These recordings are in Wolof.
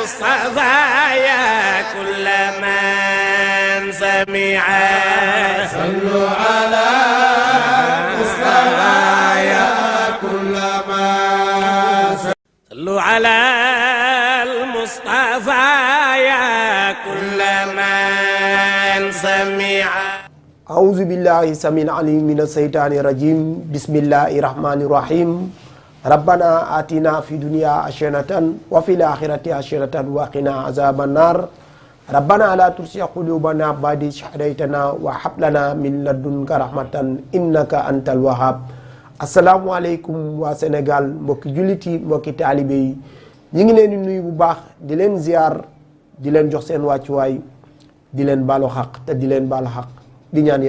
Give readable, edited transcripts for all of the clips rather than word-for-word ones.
المصطفى يا كل من سمع صلوا على المصطفى يا كل من صلوا على المصطفى يا كل من سمع أعوذ بالله السميع العليم من الشيطان الرجيم بسم الله الرحمن الرحيم ربنا آتنا في الدنيا حسنة وفي الآخرة حسنة وقنا عذاب النار ربنا لا تزغ قلوبنا بعد إذ هديتنا وهب لنا من لدنك رحمة إنك أنت الوهاب asalaamaaleykum waa Sénégal mbokki jullit yi mbokki taalibe yi ñu ngi leen di nuyu bu baax di leen ziar di leen jox seen wàccuwaay di leen baalu xaq te di leen baal xaq di ñaan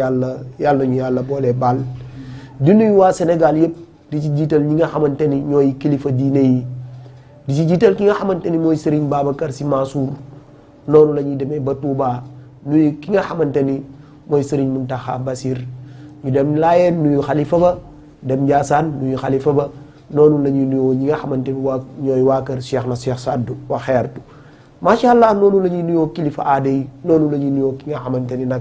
yàlla ñu yàlla boole baal di nuyu waa Sénégal yëpp di ci jiital ñi nga xamante ni ñooy kilifa diine yi di ci jiital ki nga xamante ni mooy Serigne Babacar Sy Mansour noonu la ñuy demee ba Touba nuyu ki nga xamante ni mooy Serigne Mountakha Bassir ñu dem Laayeen nuyu xalifa ba dem Ndiassane nuyu xalifa ba noonu la ñuy nuyoo ñi nga xamante ni ñooy waa kër Cheikh na Cheikh Saddu wa xeertu macha allah noonu la ñuy nuyoo kilifa aada yi noonu la ñuy nuyoo ki nga xamante ni nag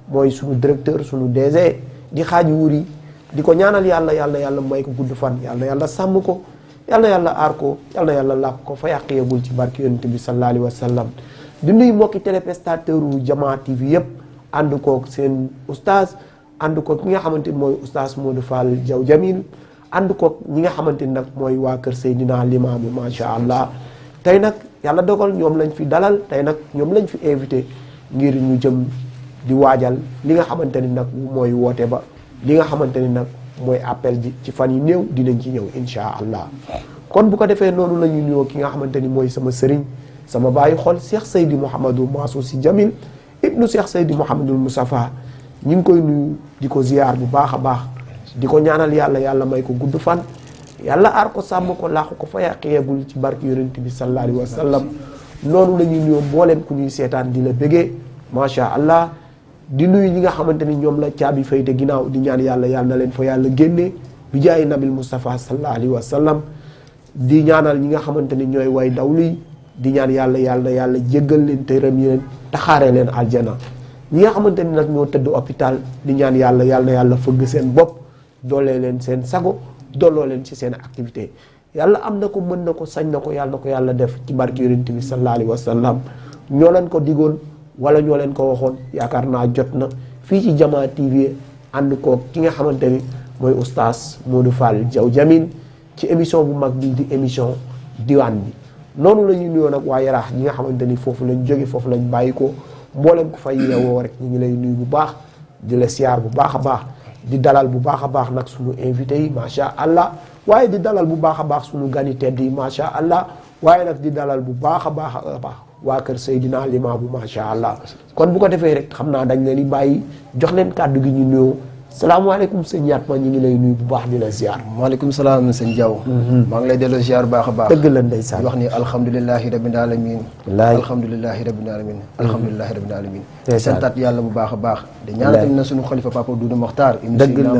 mooy sunu directeur sunu DG di xaaju wuri di ko ñaanal yàlla may ko gudd fan yàlla sàmm ko yàlla aar ko yàlla làkk ko fa yàq yegul ci barki yonent bi sallallahu alayhi wa sallam di nuyu mbokki téléspectateur u Jamaa TV yëpp ànd kook seen oustaz ànd ko ki nga xamante ni mooy oustaz Modou Fall Diaw Jamil ànd ko ñi nga xamante ni nag mooy waa kër Seydina Limaamu macha allah tey nag yàlla dogal ñoom lañ fi dalal tey nag ñoom lañ fi invité ngir ñu jëm di waajal li nga xamante ni nag mooy woote ba li nga xamante ni nag mooy appel ji ci fan yi néew dinañ ci ñëw insha allah kon bu ko defee noonu la ñuy nuyoo ki nga xamante ni mooy sama sëriñ sama bàyyi xol Cheikh Seydi Mouhamadou Mansour Sy Jamil ibnu Cheikh Seydi Mouhamadou Moustapha ñu ngi koy nuyu di ko ziyaar bu baax a baax di ko ñaanal yàlla may ko gudd fan yàlla aar ko sàmm ko laaxu ko fa yàq yeegul ci barki yonent bi sallallahu alayhi wa sallam noonu la ñuy nuyoo mbooleem ku ñuy seetaan di la bëggee macha allah di nuyu ñi nga xamante ni ñoom la caabi fayte ginnaaw di ñaan yàlla na leen fa yàlla génne bi jaay nabil Mustafa sallallahu alayhi wa sallam di ñaanal ñi nga xamante ni ñooy way dawluy di ñaan yàlla jéggal leen te rëm leen taxaaree leen aljana ñi nga xamante ni nag ñoo tëdd hôpital di ñaan yàlla fëgg seen bopp doolee leen seen sago dolloo leen ci seen activité yàlla am na ko mën na ko sañ na ko yàlla def ci barki yonent bi sallallahu alayhi wa sallam ñoo leen ko digoon wala ñoo leen ko waxoon yaakaar naa jot na fii ci Jamaa TV ànd ko ki nga xamante ni mooy oustaz Modou Fall Diaw Jamil ci émission bu mag bii di émission diwaan bi noonu la ñuy nuyoo nag waa Yaraax ñi nga xamante ni foofu lañ jóge foofu lañ bàyyi ko mboolem ko fay yeewoo rek ñu ngi lay nuyu bu baax di la siyaar bu baax a baax di dalal bu baax a baax nag suñu invité yi macha allah waaye di dalal bu baax a baax suñu gani tedd yi macha allah waaye nag di dalal bu baax a baax waa kër Seydina Limaamu macha allah kon bu ko defee rek xam naa dañ leen di bàyyi jox leen kàddu gi ñu nuyoo salaamaaleykum sëñ Yatma ñu ngi lay nuyu bu baax di la ziar. maaleykum salaam sëñ Diaw. maa ngi lay delloo ziar baax a baax. dëgg la ndeysaan wax ni alhamdulilahi rabbil alamin. wallaay alhamdulilahi rabbil alamin. alhamdulilahi rabbil alamin. santaat yàlla bu baax a baax. di ñaanal tamit na suñu xalifa papa Doudou Mokhtar. dëgg la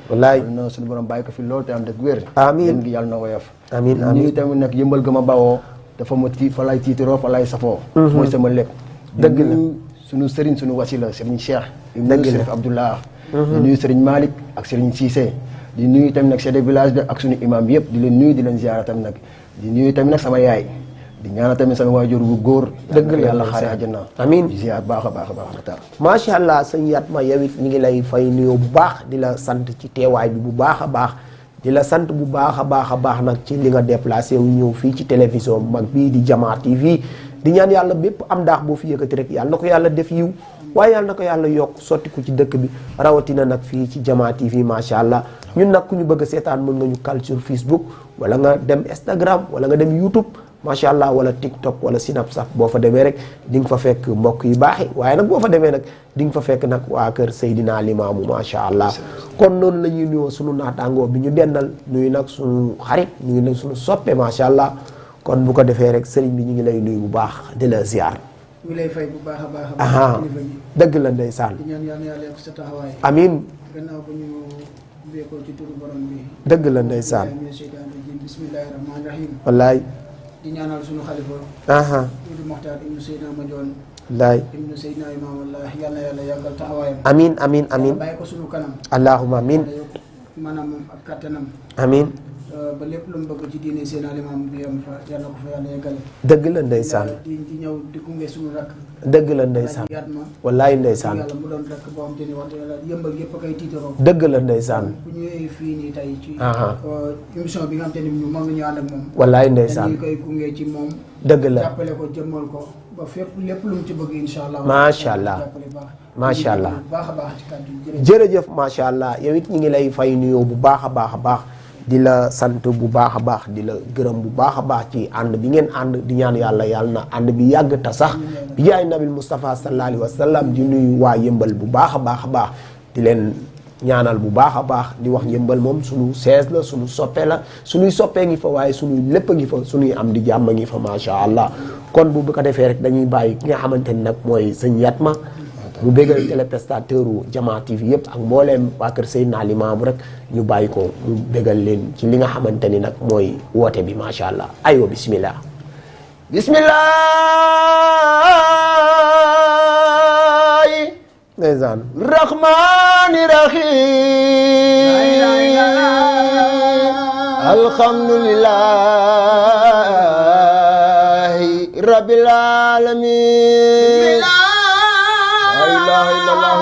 wallaay na suñu borom bàyyi ko fi lool te ànd ak wér. amiin ngi yàlla na woyof. amiin ñuy tamit nag yëmbal ga ma bawoo dafa ma fa lay tiitiroo fa lay safoo. mooy sama lépp. dëgg la suñu sëriñ suñu wasila sëriñ Cheikh. dëgg la Chérif Abdoulaye. di nuyu Serigne Malick ak Serigne Cissé di nuyu tamit nag chef de village bi ak suñu imam yëpp di leen nuyu di leen ziara tamit nag di nuyu tamit nag sama yaay di ñaanal tamit sama waajur bu góor. dëgg la yàlla xaare àjjana. amiin di ziar baax a baax. macha allah sëñ Yatma yow it ñu ngi lay fay nuyoo bu baax di la sant ci teewaay bi bu baax a baax di la sant bu baax a baax nag ci li nga déplacé wu ñëw fii ci télévision bu mag bii di Jamaa TV di ñaan yàlla bépp am daax boo fi yëkkati rek yàlla na ko yàlla def yiw waaye yàlla na ko yàlla yokk sotti ko ci dëkk bi rawatina nag fii ci Jamaa TV macha allah ñun nag ku ñu bëgg a seetaan mën nga ñu kal sur Facebook wala nga dem Instagram wala nga dem YouTube macha allah wala TikTok wala Snapchat boo fa demee rek di nga fa fekk mbokk yu baax yi waaye nag boo fa demee nag di nga fa fekk nag waa kër Seydina Limaamu macha allah kon noonu la ñuy nuyoo sunu naataangoo bi ñu dendal nuyu nag sunu xarit nuyu nag sunu soppe macha allah kon bu ko defee rek sëriñ bi ñu ngi lay nuyu bu baax di la ziar. ñu lay fay bu baax a baax. dëgg la ndeysaan. di ñaan yàlla yokk sa taxawaay. amiin. gannaaw bu ñu beekoo ci turu borom bi. dëgg la ndeysaan. bismillahi rahmaani rahim. wallaay. di ñaanal suñu xalifa aha Idi Moxtaar ibnu Seydina Mandione laay ibnu Seydina Imam Wallah yal na yàlla yàggal taxawaayam amin amin amin bàyyi ko suñu kanam allahumma amin yàlla yokk maanaam ak kattanam amin ba lépp lu mu bëgg ci diine seen alimam bi am fa yàlla ko fa yàlla yeggale dëgg la ndeysaan di ñëw di gunge suñu rakk dëgg la ndeysaan yaat ma wallaay ndeysaan yàlla mu doon rakk boo xam te ni wax dëgg yàlla yëmbal yëpp a koy tiitaroo dëgg la ndeysaan bu ñëwee fii nii tey ci aha émission bi nga xam te ni ñu moom la ñu ànd ak moom wallaay ndeysaan dañuy koy gunge ci moom dëgg la jàppale ko jëmmal ko ba fépp lépp lu mu ci bëgg insha allah Masha Allah. jàppale baax Masha Allah. baax a baax ci kàddu yi jërëjëf macha allah yow it ñu ngi lay fay nuyoo bu baax a baax a baax di la sant bu baax a baax di la gërëm bu baax a baax ci ànd bi ngeen ànd di ñaan yàlla yàlla na ànd bi yàgg ta sax bi jaay nabil Moustapha sallallahu alayhi wa sallam di nuyu waa yëmbal bu baax a baax a baax di leen ñaanal bu baax a baax di wax yëmbal moom sunu sees la sunu soppe la sunuy soppee ngi fa waaye sunuy lépp a ngi fa sunuy am di jàmm ngi fa macha allah kon bu ko defee rek dañuy bàyyi ki nga xamante ni nag mooy sëñ Yatma mu bégal téléspectateur u Jama TV yëpp ak mbooleem waa kër Seydina Limaamu rek ñu bàyyi ko mu bégal leen ci li nga xamante ni nag mooy woote bi macha allah aywa bismillah bismillah ndeysaan rahmaani rahim alhamdulillahi rabbil alamin la ilaha illallah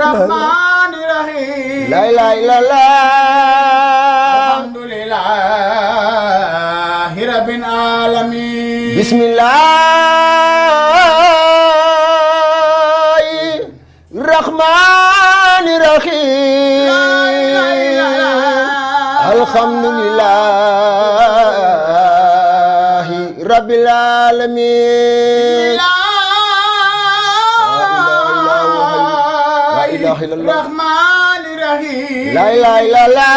rahmaani rahim la ilaha illallah alhamdulillahi rabbil alamin bismillahi rahmani rahim alhamdulillahi rabbil alamin rahmaani rahim la ilaha illallah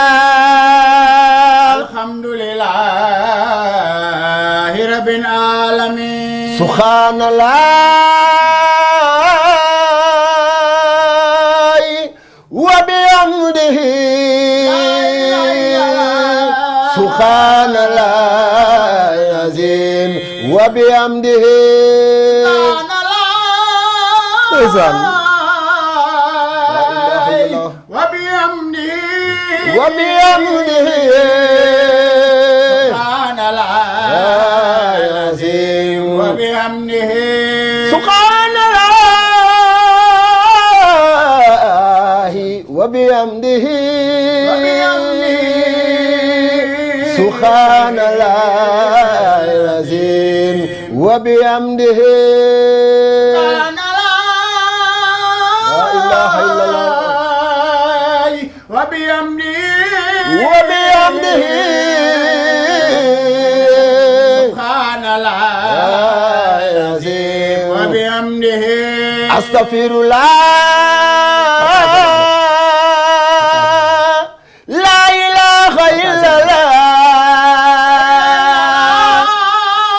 alhamdulillahi rabbil alamin subhanallahi wa bihamdihi subhanallahi azim wa bihamdihi وبيمنه سبحان الله العظيم وبحمده سبحان الله وبحمده سبحان الله العظيم وبحمده لا إله إلا الله وبحمده سبحان الله العظيم وبحمده أستغفر الله لا إله إلا الله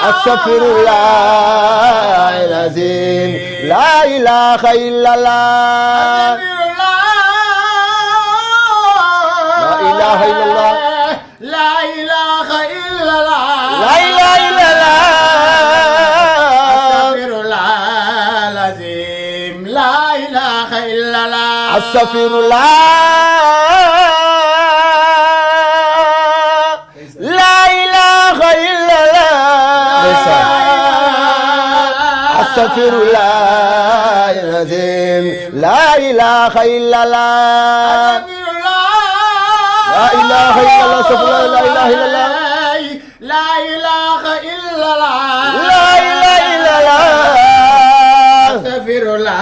أستغفر الله العظيم لا إله إلا الله لا إله إلا الله لا إله إلا الله لا إله إلا الله أستغفر الله العظيم لا إله إلا الله أستغفر الله لا إله إلا الله أستغفر الله العظيم لا إله إلا الله لا إله إلا الله استغفر الله لا إله إلا الله لا إله إلا الله لا إله إلا الله أستغفر الله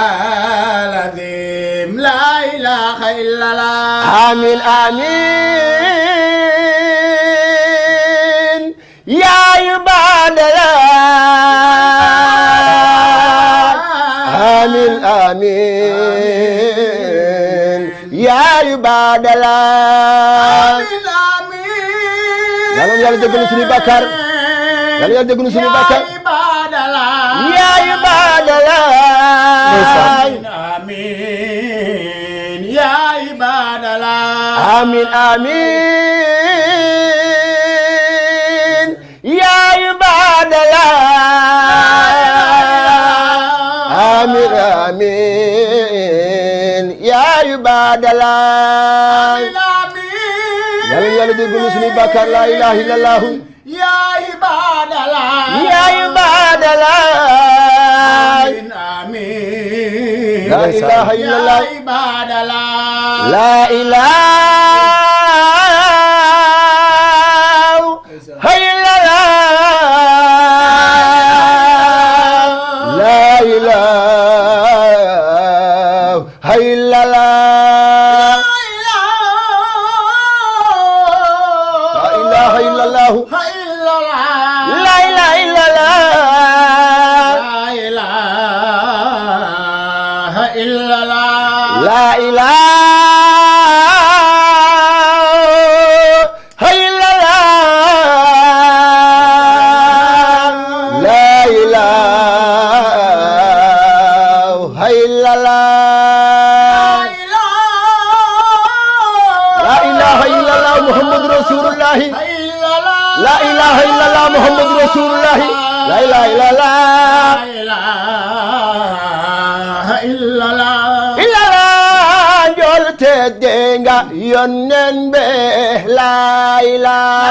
العظيم لا إله إلا الله آمين آمين يا عباد الله آمين آمين يا عباد الله yàlla na yàlla jéggal suñu bàkkaar yàlla na yàlla jéggal suñu bàkkaar ya ibadallah آمين يا عباد الله آمين آمين يا عباد الله آمين آمين يا عباد الله يلا ديغلو سني بكر لا إله إلا الله يا عباد الله يا عباد الله آمين آمين لا إله إلا الله يا عباد الله لا إله إلا الله لا إله إلا الله لا إله إلا الله لا إله إلا الله لا إله إلا الله لا إله إلا الله لا إله إلا الله محمد رسول الله لا إله إلا الله محمد رسول الله لا إله إلا الله إلا الله جل تدينغا يونن به لا إله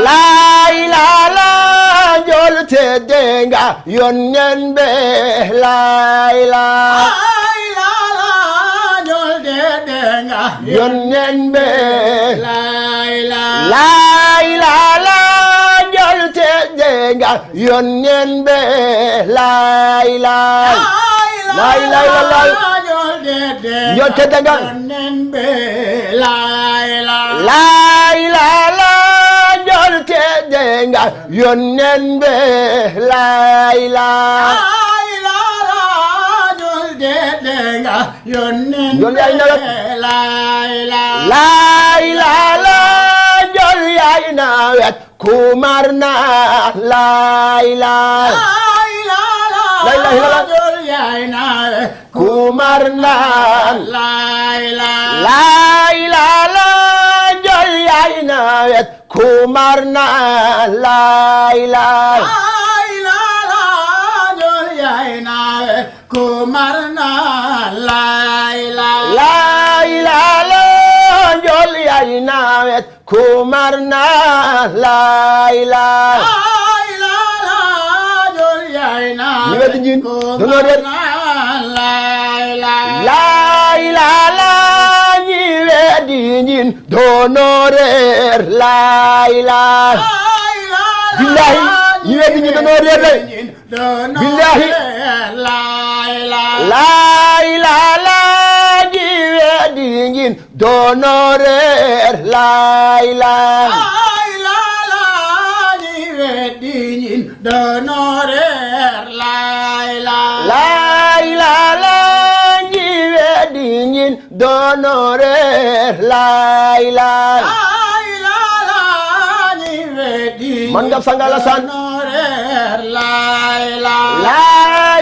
لا إله جل تدينغا يونن به لا إله يونن به لا إله جل تدينغا يونن به لا إله لا إله إلا الله جل تدينغا لا إله jol teddenga yonnen be la ilaha jol teddenga yonnen jol yayna la ilaha jol yayna wet kumarna la ilaha jol yayna kumarna la ilaha jol yayna wet kumarna la ilaha jol yayna kumarna la ilaha jol yayna kumarna la ilaha jol yayna kumarna la ilaha dinin donorer la ilaha billahi ni wedi ni donorer billahi la ilaha ni wedi ni donorer la ilaha ni wedi ni donorer la ilaha dingin donorer la ilaha man ngam sangala san la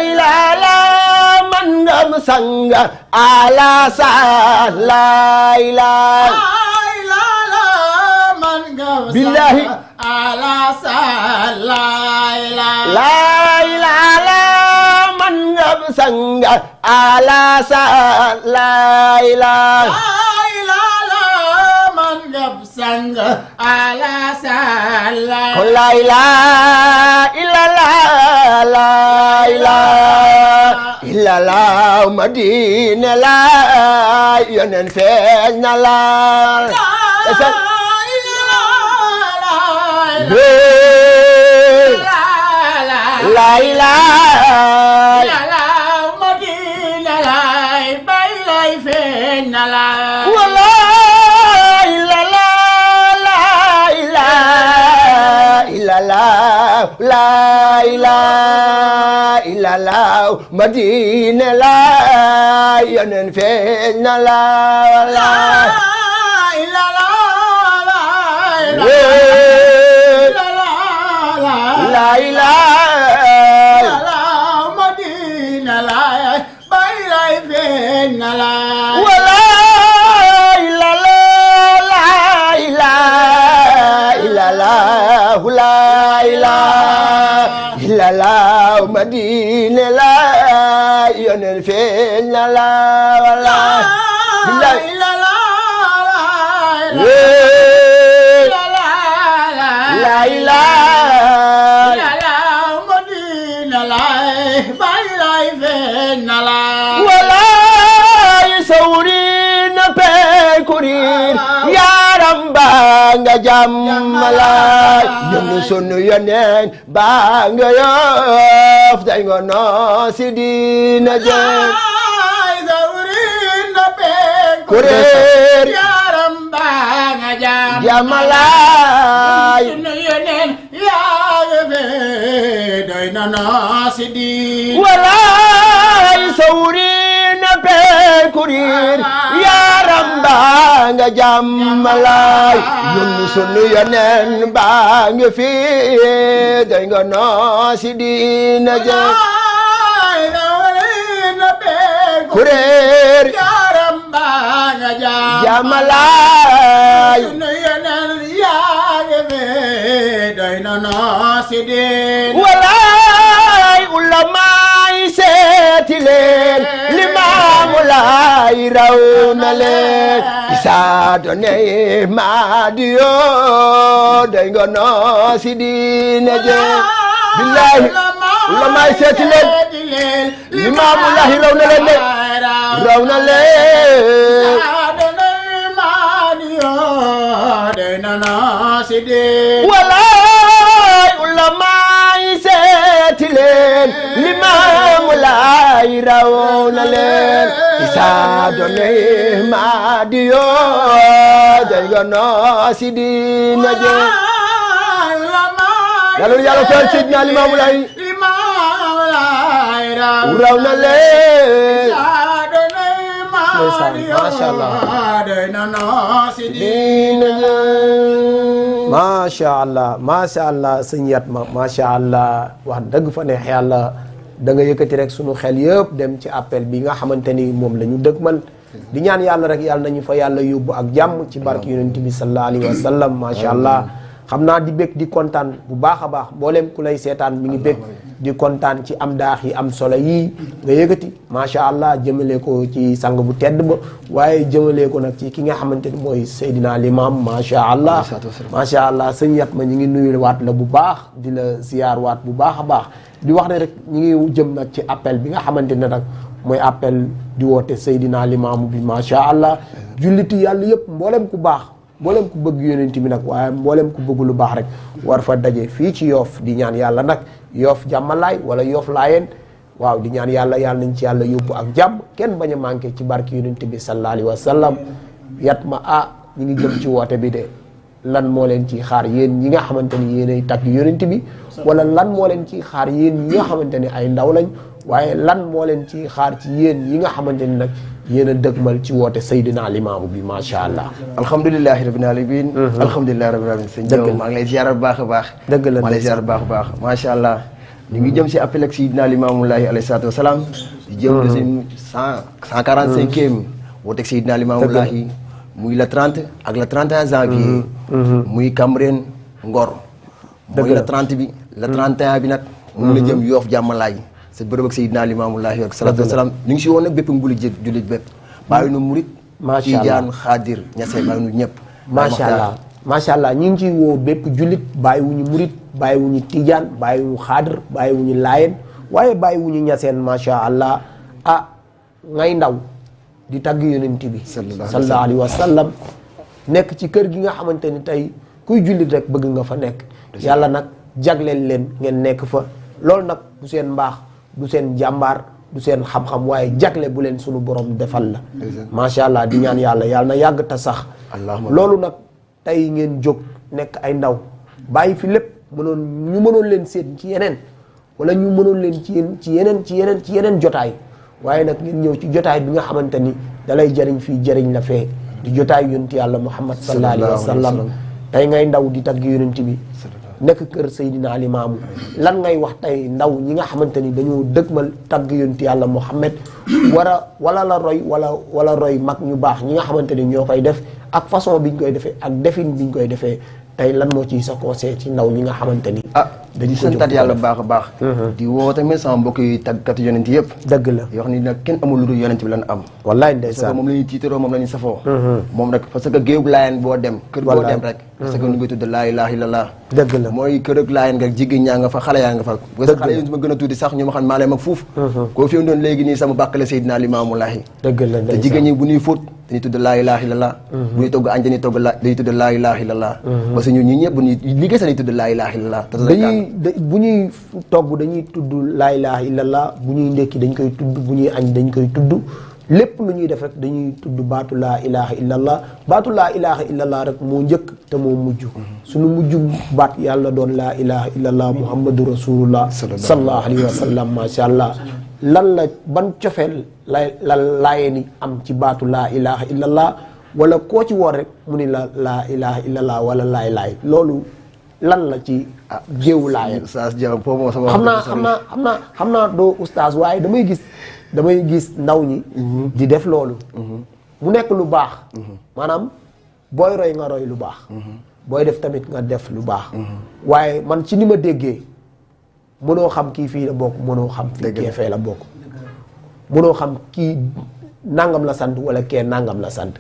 ilaha man ngam sanga alasan la ilaha man ngam billahi alasan la ilaha man ngam sanga alasan la ilaha man ngam sanga alasan la ilaha illallah madina la yonen feeñ na la la ilaha madina la bay lay feeñ na la wallahi la ilaha illallah madina la yonen feeñ na la la ilaha madina la bay lay feeñ na la la wala nga jàmmalaay yónni sunu yoneen baa nga Yoff day nga noo si diina jëm kuréer yaram baa nga jàmmalaay sunu yoneen yaa nga fee doy na noo si diina walaay sawri na pee kuréer yaram baa nga jàmmalaay yónni sunu yoneen baa nga fii doy nga noo si diina jëm kuréer yaram baa nga jàmmalaay sunu yoneen yaa nga fee doy na noo si diina walaay ulamaay seeti leen Limaamu Laay raw na leen Isaa doone Maadiyo doy nga noo si diina jëm billaahi ulamaay seeti leen Limaamu Laay raw na leen de raw na leen walaay ulamaay seeti leen Limaamu Laay raw na leen Isaa doone Maadiyo doy nga noo si diina jëm yàlla fal Seydina Limaamu Laay raw na leen macha allah macha allah sëñ Yatma macha allah wax dëgg fa neex yàlla da nga yëkkati rek sunu xel yëpp dem ci appel bi nga xamante ni moom la ñu dëgmal di ñaan yàlla rek yàlla nañu fa yàlla yóbbu ak jàmm ci barke yonent bi sallallahu alayhi wa sallam macha allah. xam naa di bég di kontaan bu baax a baax mboolem ku lay seetaan mi ngi bég di kontaan ci am daax yi am solo yii nga yëkkati macha allah jëmale ko ci sang bu tedd ba waaye jëmale ko nag ci ki nga xamante ni mooy Seydina Limam macha allah macha allah sëñ Yatma ñu ngi nuyu waat la bu baax di la ziyaar waat bu baax a baax di wax ne rek ñu ngi jëm nag ci appel bi nga xamante ne nag mooy appel di woote Seydina Limam bi macha allah julliti yàlla yëpp mboolem ku baax mboolem ku bëgg yonent bi nag waaye mboolem ku bëgg lu baax rek war fa daje fii ci Yoff di ñaan yàlla nag Yoff jàmmalaay wala Yoff laayeen waaw di ñaan yàlla nañ ci yàlla yóbbu ak jàmm kenn bañ a manqué ci barke yonent bi sallallahu alayhi wa sallam Yatma ñi ngi jëm ci woote bi de lan moo leen ci xaar yéen ñi nga xamante ni yéenay tagg yonent bi wala lan moo leen ci xaar yéen ñi nga xamante ni ay ndaw lañ waaye lan moo leen ci xaar ci yéen yi nga xamante ni nag yéen a dëgmal ci woote Seydina Limaamu bi macha allah. alhamdulilahi rabbil alamin alhamdulilahi rabbil alamin sëñ Jaw maa ngi lay ziar bu baax a baax dëgg la maa ngi lay ziar bu baax a baax macha allah ñu ngi jëm si appel ak Seydina Limaamu Laay alayhi salaatu wa salaam di jëm si 145e wooteeg Seydina Limaamu Laay muy le 30 ak le 31 janvier muy Cambérène Ngor mooy le 30 bi le 31 bi nag mu la jëm Yoff jàmmalaay sa bërëb ak Seydina Limaamu Laay ak salaatu wa salaam ñu ngi si woon nag bépp mbuli jullit bépp bàyyi nu murit Tijaan Xaadir Ñaseen bàyyi nu ñëpp macha allah ñu ngi ciy woo bépp jullit bàyyiwuñu murit bàyyiwuñu Tijaan bàyyiwuñu Xaadir bàyyiwuñu Laayeen waaye bàyyiwuñu Ñaseen macha allah ngay ndaw di tagg yonent bi sallallahu alayhi wa sallam nekk ci kër gi nga xamante ni tey kuy jullit rek bëgg nga fa nekk yàlla nag jagleel leen ngeen nekk fa loolu nag du seen mbaax du seen jàmbaar du seen xam-xam waaye jagle bu leen sunu borom defal la macha allah di ñaan yàlla na yàgg ta sax loolu nag tey ngeen jóg nekk ay ndaw bàyyi fi lépp ñu mënoon leen seet ci yeneen wala ñu mënoon leen ci yeneen jotaay waaye nag ngeen ñëw ci jotaay bi nga xamante ni dalay jëriñ fii jëriñ la fee di jotaay yonent yàlla Muhammad sallallahu alayhi wa sallam tey ngay ndaw di tagg yonent bi nekk kër Seydina Limaamu lan ngay wax tey ndaw ñi nga xamante ni dañoo dëgmal tagg yonent yàlla Muhammad wala la roy wala roy mag ñu baax ñi nga xamante ni ñoo koy def ak façon biñ koy defee ak defin biñ koy defee tey lan moo ciy sa conseil ci ndaw ñi nga xamante ni. dañuy santaat yàlla baax a baax. di woo tamit sama mbokk yi tàggatu yonent yëpp. dëgg la yoo xam ni nag kenn amul lu dul yonent bi lan am. wallaay parce que ndeysaan moom la ñuy tiitaroo moom la ñuy safoo. moom nag parce que géew laayeen boo dem. kër boo dem rek. parce que nu ngi tudd laa ilaaha illallah. dëgg la mooy kër ak laayeen nga jigéen ñaa nga fa xale yaa nga fa. parce que xale yi ma gën a tuuti sax ñu ma xam maa leen mag fuuf. koo fi doon léegi nii sama bàkkale Seydina Limaamu Laahi. dëgg la te jigéen ñi bu ñuy fóot dañuy tudd laa ilaaha illallah. bu ñuy togg añ dañuy togg dañuy tudd laa ilaaha illallah. parce que ñun ñii ñëpp bu ñuy liggéey sax dañuy tudd laa ilaaha illallah. bu ñuy togg dañuy tudd laa ilaaha illallah bu ñuy ndekki dañ koy tudd bu ñuy añ dañ koy tudd lépp lu ñuy def rek dañuy tudd baatu laa ilaaha illallah baatu laa ilaaha illallah rek moo njëkk te moo mujj suñu mujj baat yàlla doon laa ilaaha illallah muhammadu rasulullah sallallahu alayhi wa sallam macha allah lan la ban cofeel la laayee ni am ci baatu laa ilaaha illallah wala koo ci woor rek mu ni la laa ilaaha illallah wala laay loolu lan la ci géewu laayeen xam naa doo oustaz waaye damay gis ndaw ñi di def loolu mu nekk lu baax maanaam booy roy nga roy lu baax booy def tamit nga def lu baax waaye man ci ni ma déggee mënoo xam kii fii la bokk mënoo xam fii kee fee la bokk mënoo xam kii nangam la sant wala kee nangam la sant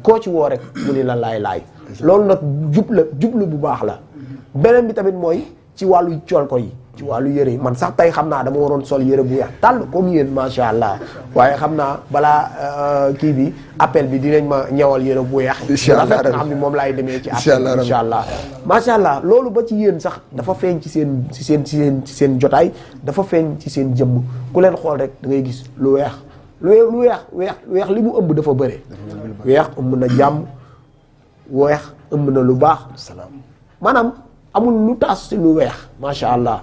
koo ci woo rek mu ni la laay loolu nag jublu bu baax la beneen bi tamit mooy ci wàllu col ko yi ci wàllu yëre yi man sax tey xam naa dama waroon sol yëre bu weex tàll comme yéen macha allah waaye xam naa balaa kii bi appel bi dinañ ma ñëwal yëre bu weex rafet nga xam ne moom laay demee ci appel incha allah macha allah loolu ba ci yéen sax dafa feeñ ci seen jotaay dafa feeñ ci seen jëmm ku leen xool rek da ngay gis lu weex li mu ëmb dafa bëre weex ëmb na jàmm weex ëmb na lu baax maanaam amul lu taas ci lu weex macha allah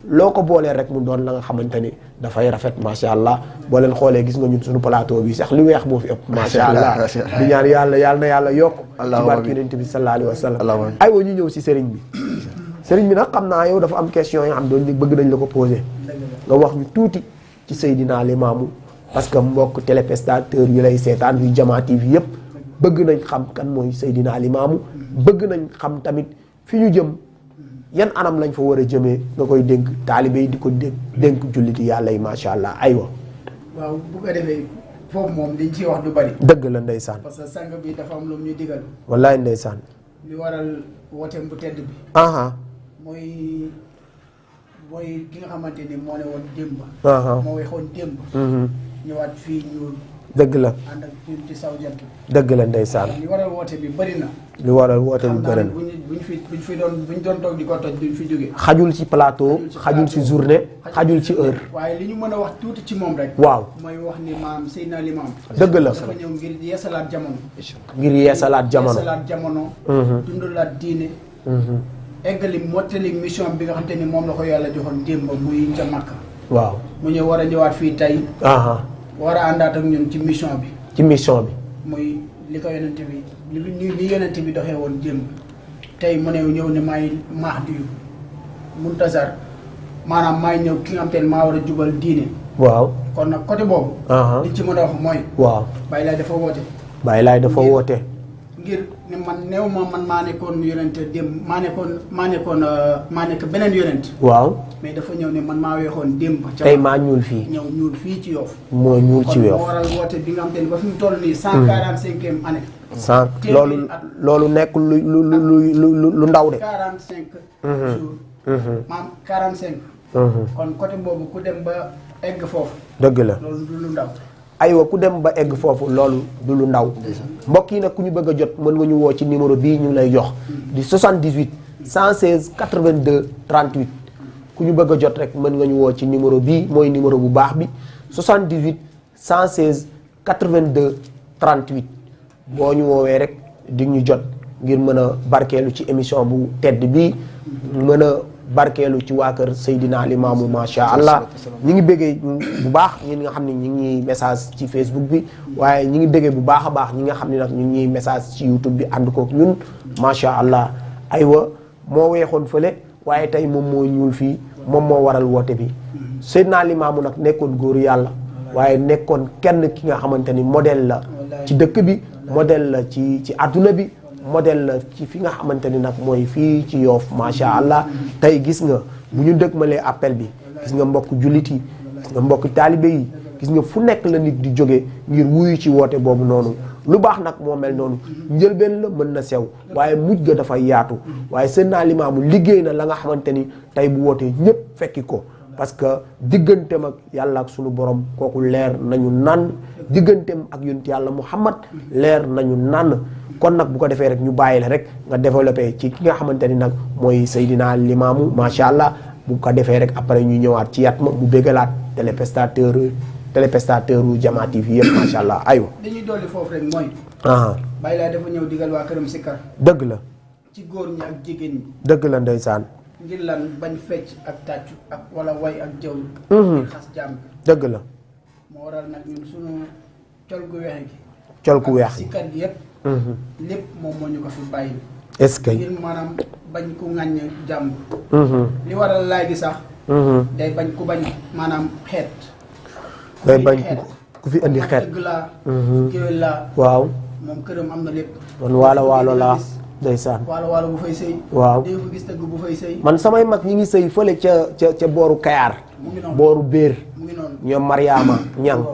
loo ko boolee rek mu doon la nga xamante ni dafay rafet macha allah boo leen xoolee gis nga ñun suñu plateau bi sax lu weex moo fi ëpp macha allah di ñaan yàlla na yàlla yokk ci barke Yonent bi sallallahu alayhi wa sallam aywa ñu ñëw si sëriñ bi nag xam naa yow dafa am question yoo xam doon bëgg nañ la ko poser nga wax ñu tuuti ci Seydina Limaamu parce que mbokk téléspectateur yu lay seetaan yu Jama TV yëpp bëgg nañ xam kan mooy Seydina Limaamu bëgg nañ xam tamit fi ñu jëm yan anam lañ fa war a jëmee nga koy dénk taalibe yi di ko dénk julliti yàlla yi macha allah aywa. waaw bu ko defee foofu moom liñ ciy wax du bari. dëgg la ndeysaan. parce que sang bi dafa am lu ñu digal. wallaay ndeysaan. li waral wooteem bu tedd bi. mooy ki nga xamante ni moo ne woon démb. moo waxoon démb. ñëwaat fii ñu. dëgg la ànd ak ñun ci saw jant. dëgg la ndeysaan. li waral woote bi bëri na. li waral woote bi bëri na. buñ doon toog di ko toj duñ fi jógee. xajul ci plateau xajul ci journée xajul ci heure. waaye li ñu mën a wax tuuti ci moom rek. waaw mooy wax ni maam Seydina Limaamu. dëgg la dafa ñëw ngir yeesalaat jamono. ngir yeesalaat jamono. yeesalaat jamono. dundalaat diine. eggali mottali mission bi nga xamante ni moom la ko yàlla joxoon démb muy ca Makka. waaw mu ñëw war a ñëwaat fii tey. war a àndaat ak ñun ci mission bi. ci mission bi. muy li ko yonent bi li yonent bi doxee woon démb tey mu ne ñëw ne maay Mahdi yu Muntazar maanaam maay ñëw ki nga xam te ne maa war a jubal diine. waaw kon nag côté boobu. liñ ci mën a wax mooy. waaw Baye Laye dafa woote. Baye Laye dafa woote. ngir ne man néew man maa nekkoon yonent démb maa nekk beneen yonent. waaw mais dafa ñëw ne man maa weexoon démb. tey maa ñuul fii. ñëw ñuul fii ci Yoff. moo ñuul ci Yoff kon moo waral woote bi nga xam te ne ba fi mu toll nii. 145e année. loolu nekk lu ndaw de. 45 jours. maam 45. kon côté boobu ku dem ba egg foofu. dëgg la loolu du lu ndaw. aywa ku dem ba egg foofu loolu du lu ndaw. mbokk yi nag ku ñu bëgg a jot mën nga ñu woo ci numéro bii ñu lay jox. di 78 116 82 38. ku ñu bëgg a jot rek mën nga ñu woo ci numéro bii mooy numéro bu baax bi 78 116 82 38 boo ñu woowee rek di ñu jot ngir mën a barkeelu ci émission bu tedd bii mën a barkeelu ci waa kër Seydina Limaamu macha allah ñi ngi bëggee bu baax ñi nga xam ne ñi ngi message ci Facebook bi waaye ñi ngi bëggee bu baax a baax ñi nga xam ne nag ñu ngi message ci YouTube bi ànd kook ñun macha allah aywa moo weexoon fële waaye tey moom moo ñuul fii moom moo waral woote bi Seydina Limaamu nag nekkoon góoru yàlla waaye nekkoon kenn ki nga xamante ni modèle la ci dëkk bi modèle la ci àdduna bi modèle la ci fi nga xamante ni nag mooy fii ci Yoff macha allah tey gis nga bu ñu dëgmalee appel bi gis nga mbokk jullit yi gis nga mbokk taalibe yi gis nga fu nekk la nit di jóge ngir wuyu ci woote boobu noonu lu baax nag moo mel noonu njëlbeen la mën na sew waaye mujj ga dafay yaatu waaye Seydina Limaamu liggéey na la nga xamante ni tey bu wootee ñëpp fekki ko parce que digganteem ak yàlla ak sunu borom kooku leer nañu nànn digganteem ak yonent yàlla Muhammad leer nañu nànn kon nag bu ko defee rek ñu bàyyi la rek nga développé ci ki nga xamante ni nag mooy Seydina Limaamu macha allah bu ko defee rek après ñu ñëwaat ci yat ma mu béggalaat téléspectateur u Jama TV yëpp macha allah aywa. dañuy dolli foofu rek mooy. Baye Laye dafa ñëw digal waa këram sikkar. dëgg la. ci góor ñi ak jigéen ñi. dëgg la ndeysaan. ngir lan bañ fecc ak tàccu ak wala way ak jaww. ngir xas jàmm. dëgg la. moo waral nag ñun sunu col gu weex gi. col gu weex gi sikkar gi yëpp. lépp moom moo ñu ko fi bàyyi. est-ce que. ngir maanaam bañ ku ŋàññ jàmm. li waral laay gi sax. day bañ ku bañ maanaam xeet. day bañ ku fi indi xeet. dëgg laa. géwél laa. waaw. moom këram am na lépp. man waalo laa ndeysaan. waalo bu fay sëy. waaw dégg fa gis tëgg bu fay sëy. man samay mag ñi ngi sëy fële ca booru Kayaar. mu ngi noonu booru Béer. mu ngi noonu. ñoom Mariama Ñang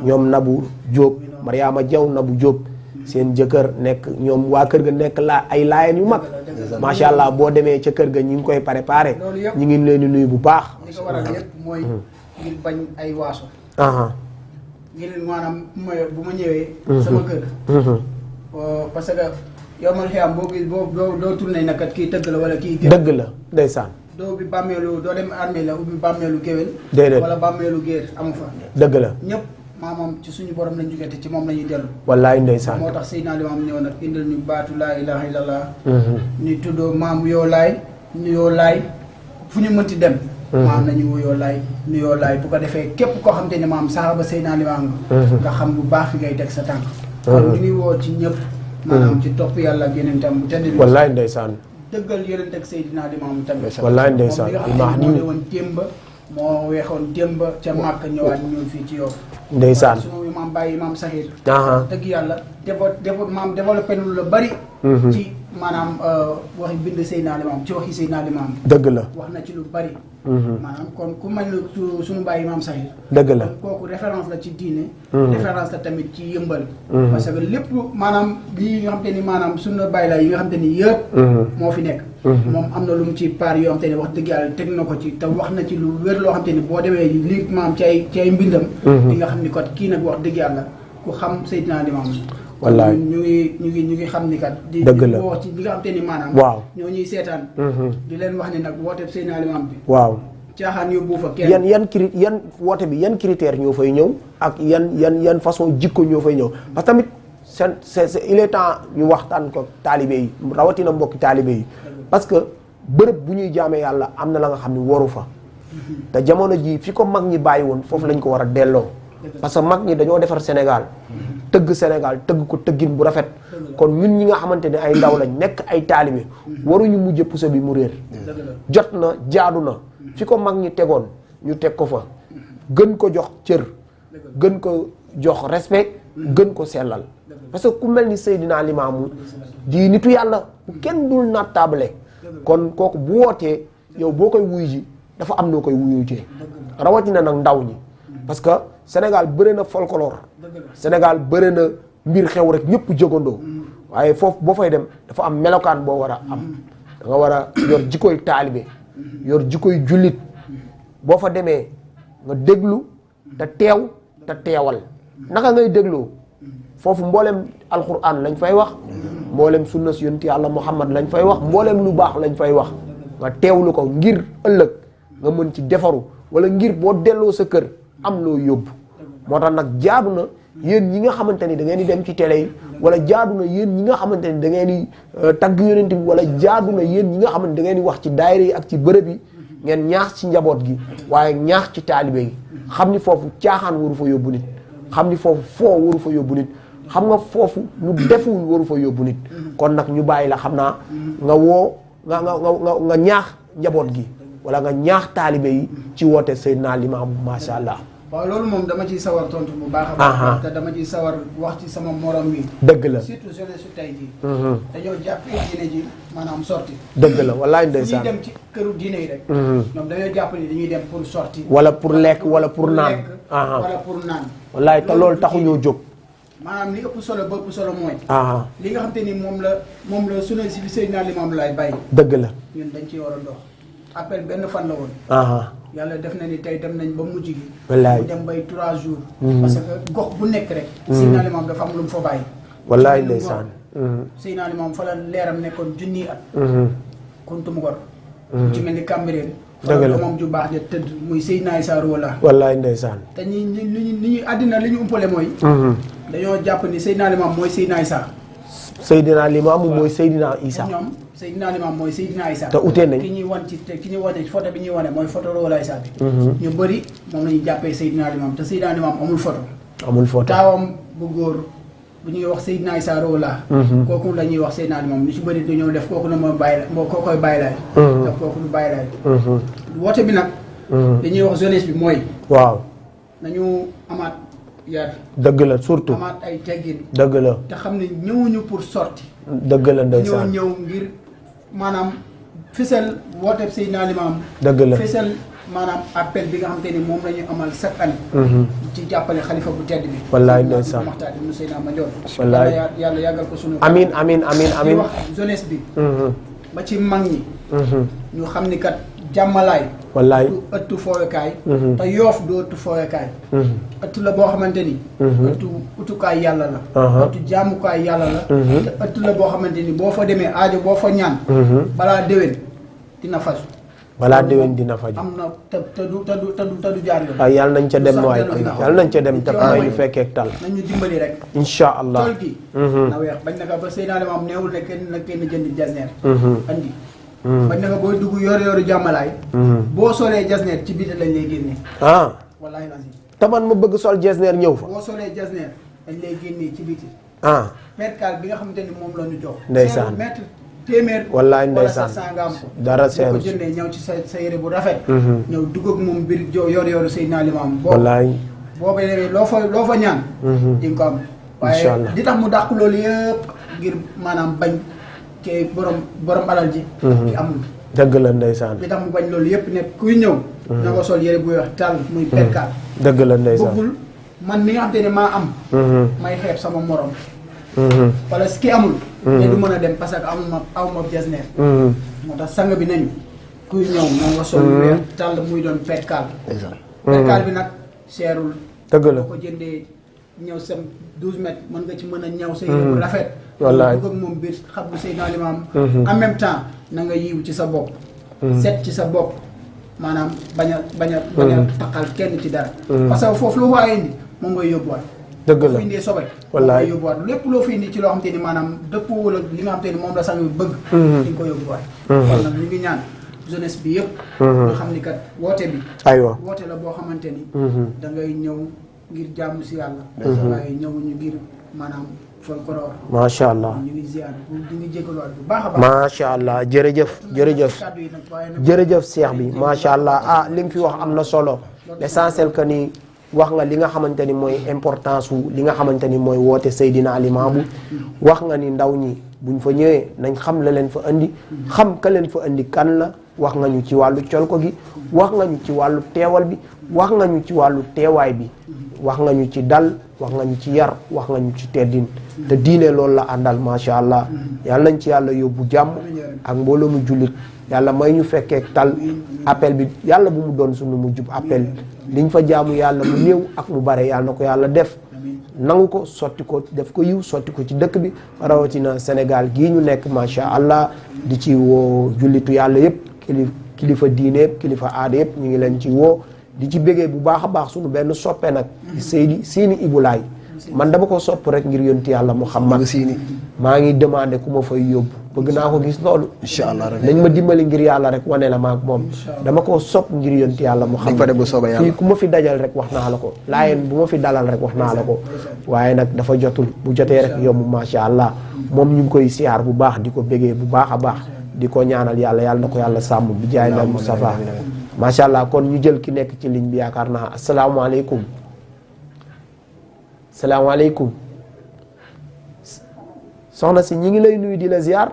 ñoom Nabu Jóob Mariama Jaw Nabu Jóob seen jëkkër nekk ñoom waa kër ga nekk ay laayeen yu mag macha allah boo demee ca kër ga ñi ngi koy préparé ñi ngi leen di nuyu bu baax. li ko waral yëpp mooy ngir bañ ay waaso. ngir maanaam bu ma ñëwee. sama kër. parce que yow man xiyam doo tourné na kat kii tëgg la wala kii. dëgg la ndeysaan. doo bi bàmmeelu doo dem armée la ubbi bàmmeelu géwél. déedéet wala bàmmeelu géer amu fa. dëgg la ñëpp maamam ci suñu borom lañ jógee te ci moom la ñuy dellu. wallaay ndeysaan. moo tax Seydina Limaamu ñëw nag indil ñu baatu laa ilaha illallah. ñu tuddoo maam yoo laay nuyoo laay fu ñu mënti dem. maam nañu wuyoo laay nuyoo laay bu ko defee képp koo xam te ne maam saxaaba Seydina Limaamu nga xam bu baax fi ngay teg sa tànk. kon ñu ngi woo ci ñëpp. maanaam ci topp yàlla ak yeneen tam bu tedd. wallaay ndeysaan. dëggal yeneen teg Seydina Limaamu tamit. wallaay ndeysaan. moom moo ne woon démb moo weexoon démb ca màkk ñëwaat ñëw fii ci yow. ndeysaan sunu maam bàyyi maam Saxiir. dëgg yàlla développé lu la bari. ci maanaam waxi bind Seydina Limaamu ci waxi Seydina Limaamu. dëgg la wax na ci lu bari. maanaam kon ku mel ne suñu bàyyi maam Saxiir. dëgg la kooku référence la ci diine. référence la tamit ci yëmbal. parce que lépp maanaam lii nga xam te ni maanaam suñu bàyyi la yi nga xam te ni yëpp. moo fi nekk. moom am na lu mu ci paar yoo xam te ni wax dëgg yàlla teg na ko ci te wax na ci lu wér loo xam te ni boo demee li maam ci ay mbindam. di nga xam ni kat kii nag wax dëgg yàlla ku xam Seydina Limaamu. wallaay ñu ngi xam ni kat. dëgg la di wax ci li nga xam te ni maanaam. waaw ñoo ñuy seetaan. di leen wax ni nag wooteeb Seydina Limaamu bi. waaw. caaxaan yóbbu fa kenn. yan woote bi yan critère ñoo fay ñëw ak yan façon jikko ñoo fay ñëw parce que tamit c'est il est temps ñu waxtaan ko taalibe yi rawatina mbokki taalibe yi parce que bërëb bu ñuy jaamee yàlla am na la nga xam ne waru fa te jamono ji fi ko mag ñi bàyyi woon foofu lañ ko war a delloo parce que mag ñi dañoo defar Sénégal tëgg ko tëggin bu rafet kon ñun ñi nga xamante ne ay ndaw lañ nekk ay taalibe waruñu mujj puso bi mu réer jot na jaadu na fi ko mag ñi tegoon ñu teg ko fa gën ko jox cër gën ko jox respect gën ko sellal parce que ku mel ni Seydina Limaamu di nitu yàlla kenn dul nattable kon kooku bu wootee yow boo koy wuyu ji dafa am noo koy wuyu jee rawatina nag ndaw ñi parce que Sénégal bëri na folklore Sénégal bëri na mbir xew rek ñëpp jógandoo waaye foofu boo fay dem dafa am melokaan boo war a am da nga war a yor jikkoy taalibe yor jikkoy jullit boo fa demee nga déglu te teew te teewal naka ngay dégloo foofu mboolem alquran lañ fay wax mboolem sunna si yonent yàlla Muhammad lañ fay wax mboolem lu baax lañ fay wax nga teewlu ko ngir ëllëg nga mën ci defaru wala ngir boo delloo sa kër am loo yóbbu moo tax nag jaadu na yéen ñi nga xamante ni da ngeen di dem ci télé yi wala jaadu na yéen ñi nga xamante ni da ngeen di tagg yonent bi wala jaadu na yéen ñi nga xamante da ngeen di wax ci daayira yi ak ci bërëb yi ngeen ñaax ci njaboot gi waaye ñaax ci taalibe gi xam ni foofu caaxaan waru fa yóbbu nit xam ni foofu foo waru fa yóbbu nit xam nga foofu lu defuwul waru fa yóbbu nit kon nag ñu bàyyi la xam naa nga woo nga ñaax njaboot gi wala nga ñaax taalibe yi ci woote Seydina Limaamu masha Allah waaw loolu moom dama ciy sawar tontu bu baax a baax. te dama ciy sawar wax ci sama morom bi. dëgg la surtout jeunesse su tey jii. dañoo jàppee diine ji maanaam sorti. dëgg la wallaay ndeysaan. ñuy dem ci këru diine yi rek. ñoom dañoo jàpp ni dañuy dem pour sorti. wala pour lekk wala pour naan. wala pour naan. wallaay te loolu taxuñoo jóg. maanaam li ëpp solo ba ëpp solo mooy. li nga xam te ni moom la sunu si Seydina Limaamu Laay bàyyi. dëgg la ñun dañ ciy war a dox. appel benn fan la woon. yàlla def na ni tey dem nañ ba mujj gi. wallaay mu dem bay 3 jours. parce que gox bu nekk rek. Seydina Limaamu dafa am lu mu fa bàyyi. wallaay ndeysaan. Seydina Limaamu fa la leeram nekkoon junniy at. kuntum gor. ci mel ni Cambérène. dëgg la moom ju baax ja tëdd muy Seydina Issa Rouhou Laye. wallaay ndeysaan. te ñi àddina li ñu umpale mooy. dañoo jàpp ni Seydina Limaamu mooy Seydina Issa. Seydina Limaamu mooy Seydina Issa. ñoom Seydina Limaamu mooy Seydina Issa. te utee nañ ki ñuy wan ci photo bi ñuy wane mooy photo Rouhou Laye Issa bi. ñu bëri moom la ñuy jàppee Seydina Limaamu te Seydina Limaamu amul photo. amul photo taawam bu góor bu ñuy wax Seydina Issa Rouhou Laye. kooku la ñuy wax Seydina Limaamu lu ci bëri dañoo def kooku na mooy bàyyi la moo koo koy bàyyi laay. def kooku du bàyyi laay. woote bi nag. dañuy wax jeunesse bi mooy. waaw nañu amaat yar. dëgg la surtout amaat ay teggin. dëgg la te xam ne ñëwuñu pour sorti. dëgg la ndeysaan ñëw ngir maanaam fësal wooteeb Seydina Limaamu. dëgg la fësal maanaam appel bi nga xamante ni moom la ñu amal chaque année. ci jàppale xalifa bu tedd bi. wallaay ndeysaan Maxtaar ibnu Seydina Mandione. wallaay yàlla yàggal ko sunu. amiin amiin amiin di amiin wax jeunesse bi. ba ci mag ñi. ñu xam ni kat jàmmalaay. wallaay du ëttu fooyukaay. te yoof du ëttu fooyukaay. ëttu la boo xamante ni. ëttu utukaay yàlla la. ëttu jaamukaay yàlla la. te ëttu la boo xamante ni boo fa demee aajo boo fa ñaan. balaa déwén dina faju. balaa déwén dina faju. am na te du jaar yoon. waaw yàlla nañ ca dem waay yàlla nañ ca dem te may ñu fekkee tal. nañ ñu dimbali rek. incha allah tool gi. na weex bañ na ko ba Seydina Limaamu neewul ne kenn jëndi jasneer. andi. bañ na ko booy dugg yoru jàmmalaay. boo solee jasneer ci biir lañ lay génne. wallaahi lazim. te man ma bëgg sol jasneer ñëw fa. boo solee jasneer dañ lay génne ci biti. perkaal bi nga xamante ni moom la ñu jox. ndeysaan mètre téeméer. wallaay ndeysaan wala sangam. dara seeru boo ko jëndee ñëw ci sa yére bu rafet. ñëw dugg ak moom biir yoru Seydina Limaamu. wallaay boo ko demee loo fa ñaan. di nga ko am. incha allah waaye li tax mu dàq loolu yëpp ngir maanaam bañ ke borom alal ji. di amul. dëgg la ndeysaan. li tax mu bañ loolu yëpp ne kuy ñëw. na nga sol yére buy wax tàll muy perkaal. dëgg la ndeysaan bëggul man mi nga xam te ne maa am. may xeeb sama morom. wala ki amul. mais du mën a dem parce que aw ma jasneer. moo tax sang bi nañu kuy ñëw na nga sol yu weex tàll muy doon perkaal. perkaal bi nag seerul. dëgg la boo ko jëndee ñëw sam 12 mètres mën nga ci mën a ñëw sa yére bu rafet. wallaay dugg ak moom biir xam bu Seydina Limaamu. en même temps na nga yiw ci sa bopp. set ci sa bopp maanaam bañ a taqal kenn ci dara. parce que foofu lu waaye indi moom ngay yóbbuwaat. dëgg la foo indee sobe. wallaay moom ngay yóbbuwaat lépp loo fi indi ci loo xam te ni maanaam dëppoo la li nga xam te ni moom la sang bi bëgg. di nga ko yóbbuwaat. kon nag ñu ngi ñaan jeunesse bi yëpp. nga xam ni kat woote bi. aywa woote la boo xamante ni. da ngay ñëw ngir jàmm si yàlla. waaye ñëwuñu ngir maanaam folklore. macha allah ñu ngi ziar ñu ngi jégaluwaat bu baax a baax. macha allah jërëjëf jërëjëf seex bi macha allah li nga fi wax am na solo l'essentiel que ni wax nga li nga xamante ni mooy importance wu li nga xamante ni mooy woote Seydina Limaamu wax nga ni ndaw ñi buñ fa ñëwee nañ xam la leen fa indi xam ka leen fa indi kan la wax nga ñu ci wàllu colko gi wax nga ñu ci wàllu teewal bi wax nga ñu ci wàllu teewaay bi wax nga ñu ci dal wax nga ñu ci yar wax nga ñu ci teddin te diine loolu la àndal macha allah yàlla nañ ci yàlla yóbbu jàmm ak mbooloo mu jullit yàlla may ñu fekkee tal appel bi yàlla bu mu doon suñu mu jub appel liñ fa jaamu yàlla mu néew ak mu bare yàlla na ko yàlla def nangu ko sotti ko def ko yiw sotti ko ci dëkk bi rawatina Sénégal gii ñu nekk macha allah di ci woo jullitu yàlla yëpp kilifa diine yëpp kilifa aada yëpp ñu ngi leen ci woo di ci bégee bu baax a baax suñu benn soppe nag Seyni Ibou Laye man dama ko sopp rek ngir yonti yàlla Muhammad maa ngi demandé ku ma fay yóbbu bëgg naa ko gis loolu incha allah nañ ma dimbali ngir yàlla rek wane la maag moom dama ko sopp ngir yonti yàlla Muhammad fii ku ma fi dajal rek wax naa la ko laayeen bu ma fi dalal rek wax naa la ko waaye nag dafa jotul bu jotee rek yomb macha allah moom ñu ngi koy siyaar bu baax di ko bégee bu baax a baax di ko ñaanal yàlla na ko yàlla sàmm bi jaay na Mustafa macha allah kon ñu jël ki nekk ci ligne bi yaakaar naa asalaamaaleykum salaamaaleykum soxna si ñi ngi lay nuyu di la ziar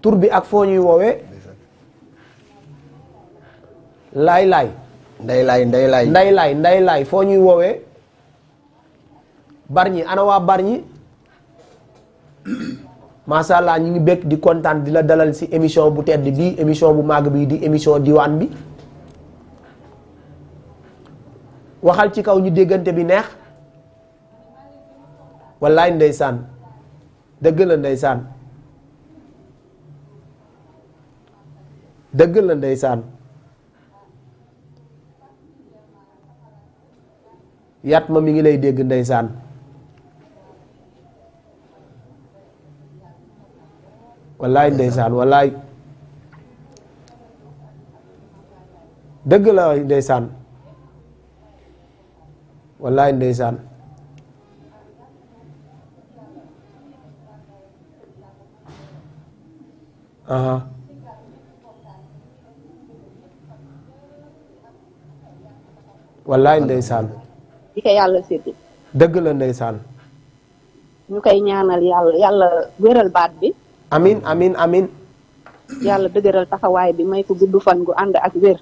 tur bi ak foo ñuy woowee nday laay foo ñuy woowee Bargny ana waa Bargny macha allah ñu ngi bëgg di kontaan di la dalal ci émission bu tedd bi émission bu màgg bi di émission diwaan bi waxal ci kaw ñu déggante bi neex wallaay ndeysaan dëgg la ndeysaan dëgg la ndeysaan yat ma mi ngi lay dégg ndeysaan wallaay ndeysaan wallaay dëgg la ndeysaan wallaay ndeysaan aha wallaay ndeysaan di ko yàlla séddi dëgg la ndeysaan ñu koy ñaanal yàlla wéral baat bi amin amin amin yàlla dëgëral taxawaay bi may ko gudd fan gu ànd ak wér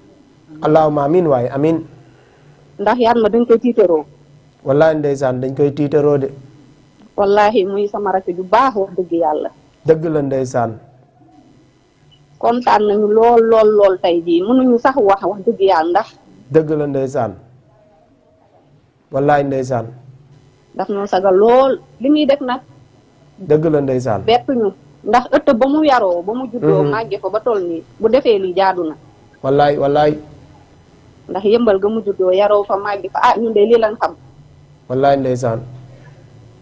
allahumma amin waaye amin ndax yaat ma dañ koy tiitaroo wallaay ndeysaan dañ koy tiitaroo de wallahi muy sama rakk ju baax wax dëgg yàlla dëgg la ndeysaan kontaan nañu lool tey jii mënuñu sax wax dëgg yàlla ndax dëgg la ndeysaan wallaay ndeysaan daf noo sagal lool li muy def nag dëgg la ndeysaan bettuñu ndax ëtt ba mu yaroo ba mu juddoo màgge fa ba toll nii bu defee lii jaadu na wallaay wallaay ndax yëmbal ga mu juddoo yaroo fa màgge fa ah ñun de lii lañ xam wallaay ndeysaan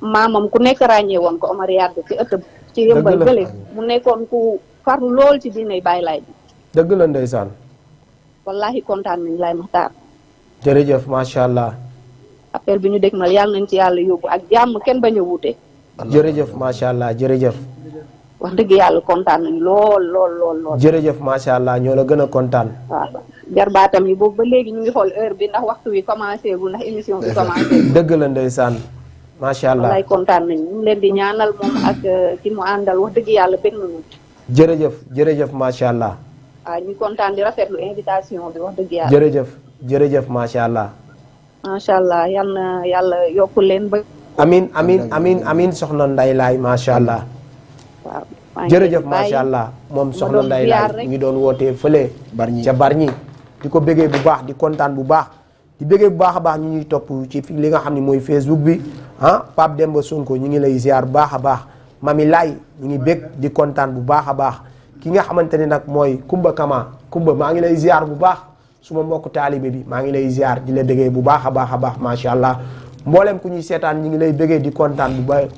maamam ku nekk ràññee woon ko Omar Yade ci ëtt ci yëmbal gële mu nekkoon ku farlu lool ci diine Baay Laay bi dëgg la ndeysaan wallahi kontaan nañ lay maxtaar jërëjëf macha allah appel bi ñu dégmal yàlla nañ ci yàlla yóbbu ak jàmm kenn bañ a wuute jërëjëf macha allah jërëjëf wax dëgg yàlla kontaan nañ lool jërëjëf macha allah ñoo la gën a kontaan waaw jarbaatam yi boobu ba léegi ñu ngi xool heure bi ndax waxtu wi commencé gul ndax émission bi commencé dëgg la ndeysaan macha allah wallaay kontaan nañ ñu ngi leen di ñaanal moom ak ki mu àndal wax dëgg yàlla bëgg nañu jërëjëf macha allah waaw ñu kontaan di rafetlu invitation bi wax dëgg yàlla jërëjëf macha allah macha allah yal na yàlla yokku leen ba amin soxna Nday Laay macha allah waaw jërëjëf macha allah moom soxna Nday Laay ngi doon wootee fële ca Bargny di ko bëggee bu baax di kontaan bu baax di bëggee bu baax a baax ñu ñuy topp ci li nga xam ne mooy Facebook bi Pape Demba Sonko ñu ngi lay ziar bu baax a baax Mami Laay ñu ngi bëgg di kontaan bu baax a baax ki nga xamante ne nag mooy Kumba Kama Kumba maa ngi lay ziar bu baax suma mbokk taalibe bi maa ngi lay ziar di la bëggee bu baax a baax macha allah mboolem ku ñuy seetaan ñu ngi lay bëggee di kontaan bu baax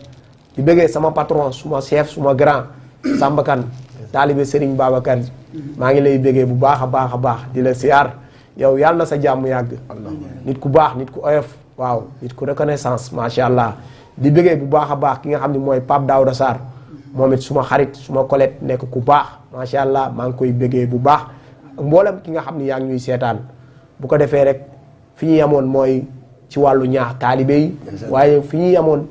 di bëggee sama patron suma chef suma grand Samba Kane taalibe Serigne Babacar maa ngi lay bëggee bu baax a baax di la ziar yow yàlla na sa jàmm yàgg nit ku baax nit ku oyof waaw nit ku reconnaissance macha allah di bëggee bu baax a baax ki nga xam ne mooy Pape Daouda Sarr moom it suma xarit suma collègue nekk ku baax macha allah maa ngi koy bëggee bu baax mboolem ki nga xam ne yaa ngi ñuy seetaan bu ko defee rek fi ñu yemoon mooy ci wàllu ñaax taalibe yi waaye fi ñu yemoon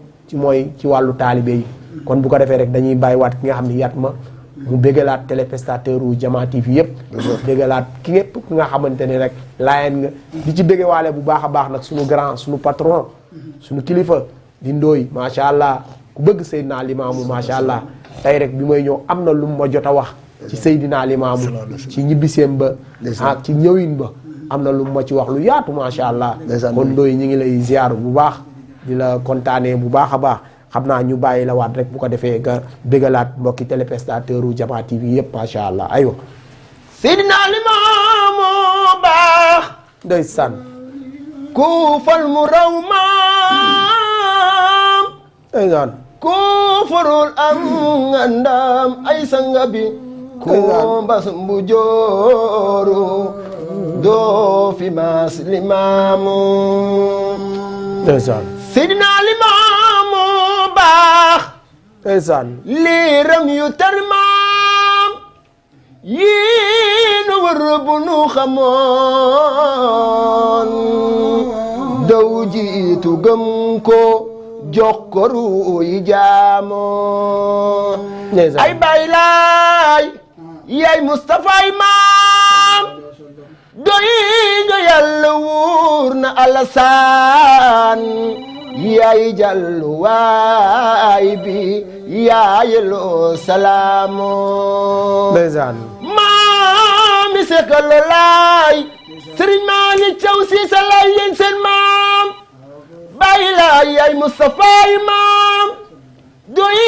ci wàllu taalibe yi kon bu ko defee rek dañuy bàyyiwaat ki nga xam ne yat ma mu béggalaat téléspectateur u Jama TV yëpp béggalaat ki ñëpp ki nga xamante ne rek laayeen nga di ci béggewaale bu baax a baax nag suñu grand suñu patron suñu kilifa di ndooy macha allah ku bëgg Seydina Limaamu macha allah tey rek bi may ñëw am na lu mu ma jot a wax ci Seydina Limaamu ci ñibbiseem ba ak ci ñëwin ba am na lu ma ci wax lu yaatu macha allah kon ndooy ñi ngi lay ziar bu baax di la kontaanee bu baax a baax xam naa ñu bàyyi la waat rek bu ko defee nga bégalaat mbokki téléspectateur u Jama TV yëpp macha allah aywa Seydina Limaamu baax ndeysaan ku fal mu raw maam ndeysaan ku farul am nga ndam ay sanga bi ku mbas mbu jooru doo fi maas Limaamu ndeysaan Seydina Limaamu baax ndeysaan liiram yu tar maam yii nu góor bu nu xamoon daw jiitu gëm ko jox ko ruuy jaamoo ay Baay Laay yaay Mustafaay maam doy nga Yàlla wuur na Alasaan yaay jàlluwaay bi yaayeloo salaamoo maami Sekalo Laay Sëriñ Maalik Caw Siise Laay yéen seen maam Baay Laay yaay Mustafaay maam doy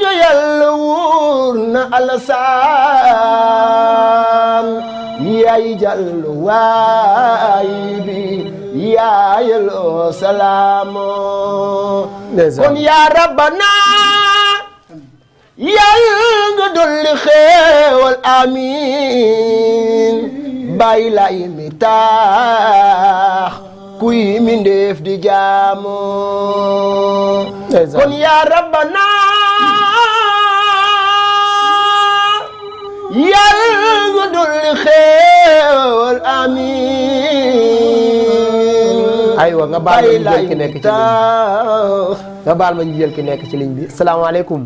nga Yàlla wuur na Alasaan yaay jàlluwaay bi yaayeloo salaamoo kon yaa Rabbana Yàlla nga dolli xéewal amiin Baay Laay mi taax kuy mindeef di jaamoo kon yaa Rabbana Yàlla nga dolli xéewal amiin aywa nga baal ma ñu jël ki nekk ci ligne bi nga baal ma ñu jël ki nekk ci ligne bi salaamaaleykum.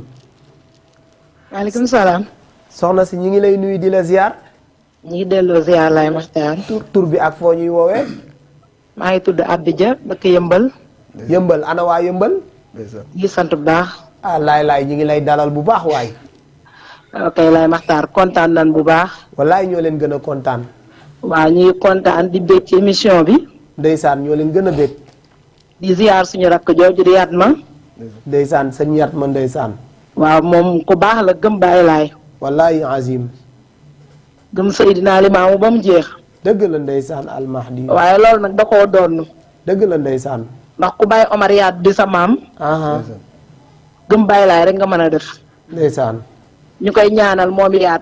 maaleykum salaam. soxna si ñu ngi lay nuyu di la ziar. ñu ngi delloo ziar Laay Maxtaar. tur bi ak foo ñuy woowee. maa ngi tudd Abdija dëkk Yëmbal. Yëmbal ana waa Yëmbal. ngi sant bu baax. ah laay ñu ngi lay dalal bu baax waay. ok Laay Maxtaar kontaan nan bu baax. wallaay ñoo leen gën a kontaan. waaw ñu ngi kontaan di bég ci émission bi. ndeysaan ñoo leen gën a bég. di ziar suñu rakk jooju di yaat ma. ndeysaan sëñ yat ma ndeysaan. waaw moom ku baax la gëm Baay Laay. wallaay azim. gëm Seydina Limaamu ba mu jeex. dëgg la ndeysaan almahdi. waaye loolu nag da koo doon. dëgg la ndeysaan. ndax ku bàyyi Omar Yaat di sa maam. gëm Baay Laay rek nga mën a def. ndeysaan. ñu koy ñaanal moom Yaat.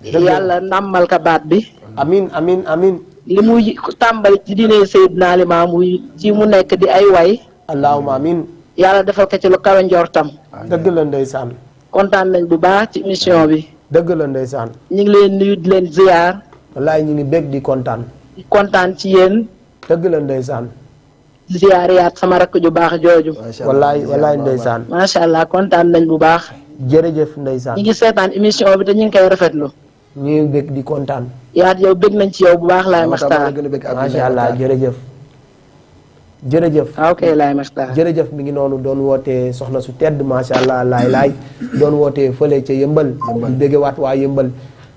yàlla ndàmmal ka baat bi. amin amin amin. li muy tàmbali ci diine Seydina Limaamu ci mu nekk di ay way. allahumma amin. yàlla defal ko ci lu kawe njortam. dëgg la ndeysaan. kontaan nañ bu baax ci émission bi. dëgg la ndeysaan. ñu ngi leen nuyu di leen ziar. wallaay ñu ngi bég di kontaan. di kontaan ci yéen. dëgg la ndeysaan. di ziar Yaat sama rakk ju baax jooju. wallaay ndeysaan. macha allah kontaan nañ bu baax. jërëjëf ndeysaan. ñu ngi seetaan émission bi te ñu ngi koy rafetlu. ñu ngi bég di kontaan. Yaat yow bég nañ ci yow bu baax Laay Maxtaar. macha allah jërëjëf. jërëjëf. ok Laay Maxtaar. jërëjëf mi ngi noonu doon wootee soxna su tedd macha allah laay doon wootee fële ca yëmbal. di bégge waat waa yëmbal.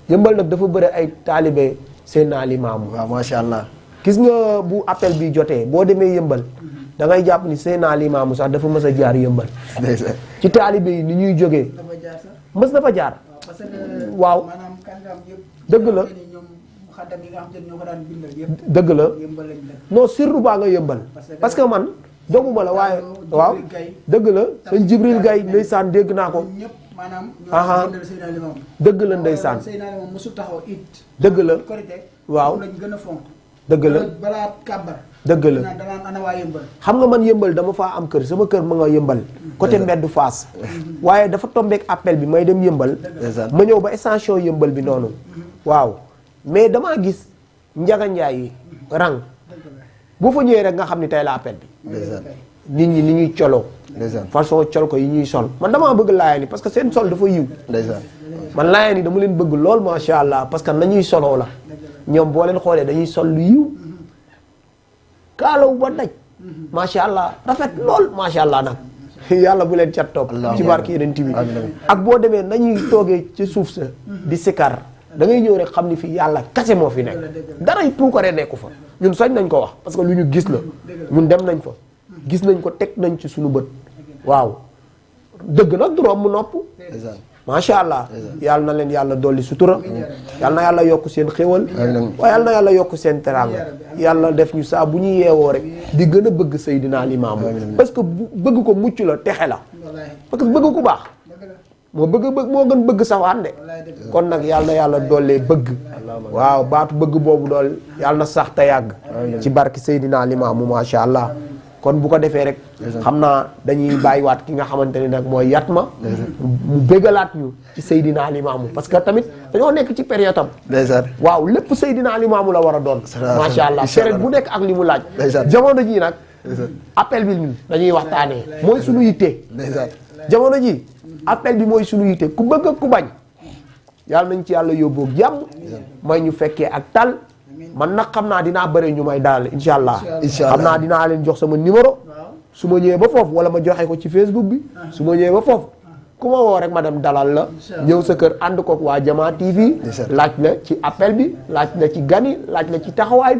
yëmbal nag dafa bëri ay taalibe Seydina Limaamu. waaw macha allah. gis nga bu appel bi jotee boo demee yëmbal da ngay jàpp ni Seydina Limaamu sax dafa mës a jaar yëmbal. ci taalibe yi ni ñuy jógee. mës na fa jaar. waaw dëgg la. dëgg la non sirru baa nga yëmbal parce que man doguma la waaye waaw dëgg la sëñ Jibril Gay ndeysaan dégg naa ko aha dëgg la ndeysaan dëgg la waaw dëgg la dëgg la xam nga man yëmbal dama faa am kër sama kër ma nga yëmbal côté mbeddu Faas waaye dafa tombeek appel bi may dem yëmbal ma ñëw ba station yëmbal bi noonu waaw mais damaa gis Njaga Njaay yi rang boo fa ñëwee rek nga xam ni tey la appel bi nit ñi ni ñuy coloo façon col ko yi ñuy sol man damaa bëgg laayeen yi parce que seen sol dafa yiw man laayeen yi dama leen bëgg lool macha allah parce que nañuy soloo la ñoom boo leen xoolee dañuy sol lu yiw kaalaw ba daj macha allah rafet lool macha allah nag yàlla bu leen cat topp ci barke Yonent bi ak boo demee nañuy toogee ci suuf sa di sikar da ngay ñëw rek xam ni fii yàlla kase moo fi nekk daray puukaree nekku fa ñun sañ nañ ko wax parce que lu ñu gis la ñun dem nañ fa gis nañ ko teg nañ ci suñu bët waaw dëgg nag du romb nopp macha allah yàlla na leen yàlla dolli sutura yàlla na yàlla yokk seen xéwal waaye yàlla na yàlla yokk seen teraanga yàlla def ñu saa bu ñu yeewoo rek di gën a bëgg Seydina Limaamu parce que bëgg ko mucc la texe la parce que bëgg ku baax moo gën bëgg safaan de kon nag yàlla na yàlla dollee bëgg waaw baatu bëgg boobu dool yàlla na sax te yàgg ci barki Seydina Limaamu macha allah kon bu ko defee rek xam naa dañuy bàyyiwaat ki nga xamante ne nag mooy Yatma mu bégalaat ñu ci Seydina Limaamu parce que tamit dañoo nekk ci période am waaw lépp Seydina Limaamu la war a doon macha allah période bu nekk ak li mu laaj jamono ji nag appel bi dañuy waxtaanee mooy suñu yitte jamono ji appel bi mooy suñu yitte ku bëgg ak ku bañ yàlla nañ ci yàlla yóbboog jàmm may ñu fekkee ak tal man nag xam naa dinaa bëri ñu may dalal incha allah xam naa dinaa leen jox sama numéro su ma ñëwee ba foofu wala ma joxe ko ci Facebook bi su ma ñëwee ba foofu ku ma woo rek ma dem dalal la ñëw sa kër ànd kook waa Jamaa TV laaj la ci appel bi laaj la ci gani laaj la ci taxawaay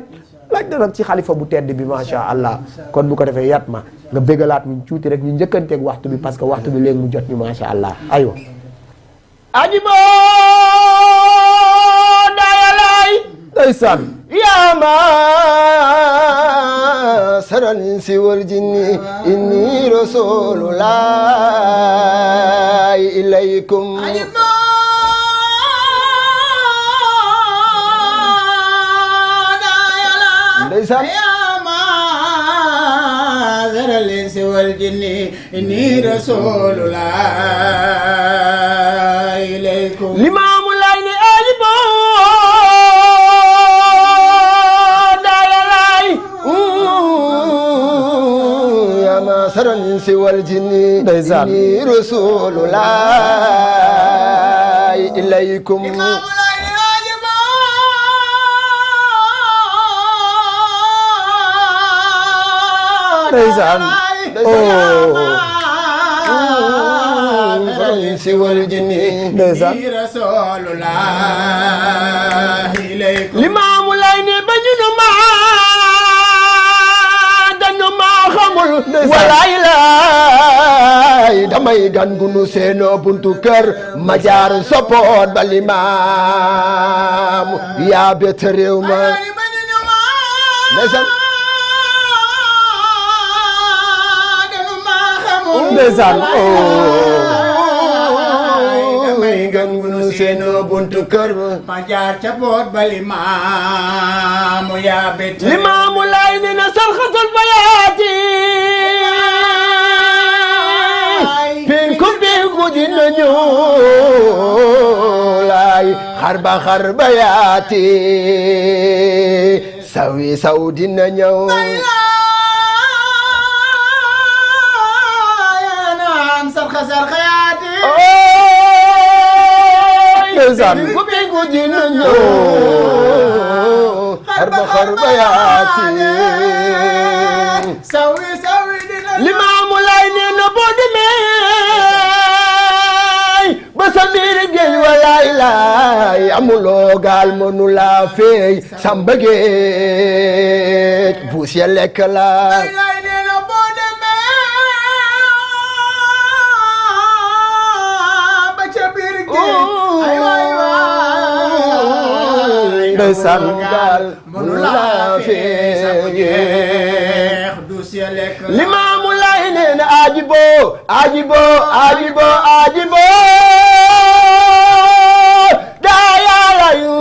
laaj la nag ci xalifa bu tedd bi macha allah kon bu ko defee Yatma nga bégalaat ñu tuuti rek ñu njëkkanteeg waxtu bi parce que waxtu bi léegi mu jot ñu macha allah aywa ajibo dayalay ndeysaan يا معشر الإنس والجن إني رسول الله إليكم يا معشر الإنس والجن إني رسول الله إليكم الإمام العين أجبو يا معشر الإنس والجن إني رسول الله إليكم ndeysaan الإنس والجن ndeysaan Limaamu Laay ne ba ñu nu ma dañu ma xamul walaay laay damay gan gu nu seenoo buntu kër ma jaar soppoot ba Limaamu yaa bett réew ma ndeysaan ndeysaan damay gan gu nu seenoo buntu kër ma jaar ca boot ba Limaamu yaa bett Limaamu Laay ne na sarxatul bayaati pinku dina ñëw laay xar ba yaati sawi saw dina ñëw ndeysaan pinku dina ñëw xar ba yaati sawi dina Limaamu Laay nee na boo demee ba sa biir géej walaay laay amuloo gaal mënu laa feey samba géej buus ya lekk la ndeysaan gaal mënu laa feey Limaamu Laay nee na ajibo daa yàlla yu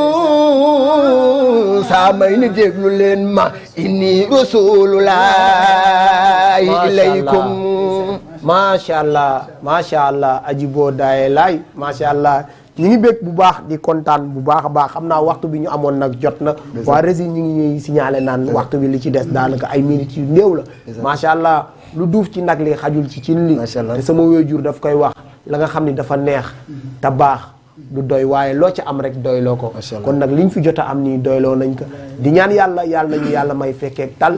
saa may ni déglu leen ma inni rasulullahi ilaykum macha allah ajibo daaye laay macha allah ñu ngi bég bu baax di kontaan bu baax a baax xam naa waxtu bi ñu amoon nag jot na waa rési ñu ngi ñuy signalé naan waxtu bi li ci des daanaka ay minutes yu néew la macha allah lu duuf ci nag li xajul ci cin li te sama waajur daf koy wax la nga xam ni dafa neex te baax du doy waaye loo ci am rek doyloo ko kon nag liñ fi jot a am nii doyloo nañ ko di ñaan yàlla nañu yàlla may fekkee tal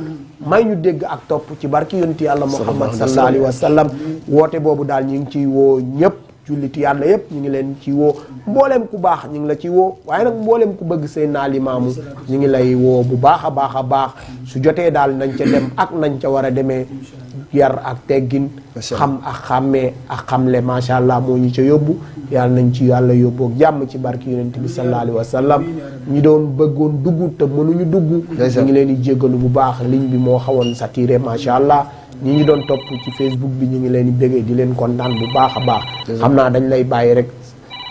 may ñu dégg ak topp ci barki yonent yàlla Muhammad sallallahu alayhi wa sallam woote boobu daal ñu ngi ciy woo ñëpp julliti yàlla yëpp ñu ngi leen ci woo mbooleem ku baax ñu ngi la ci woo waaye nag mbooleem ku bëgg Seydina Limaamu ñu ngi lay woo bu baax a baax su jotee daal nañ ca dem ak nañ ca war a demee yar ak teggin xam ak xàmmee ak xamle macha allah moo ñu ca yóbbu yàlla nañ ci yàlla yóbboog jàmm ci barki yonent bi sallallahu alayhi wa sallam ñi doon bëggoon dugg te mënuñu dugg ñu ngi leen di jéggalu bu baax ligne bi moo xawoon saturé macha allah ñi ngi doon topp ci Facebook bi ñu ngi leen di bëggee di leen kontaan bu baax a baax xam naa dañ lay bàyyi rek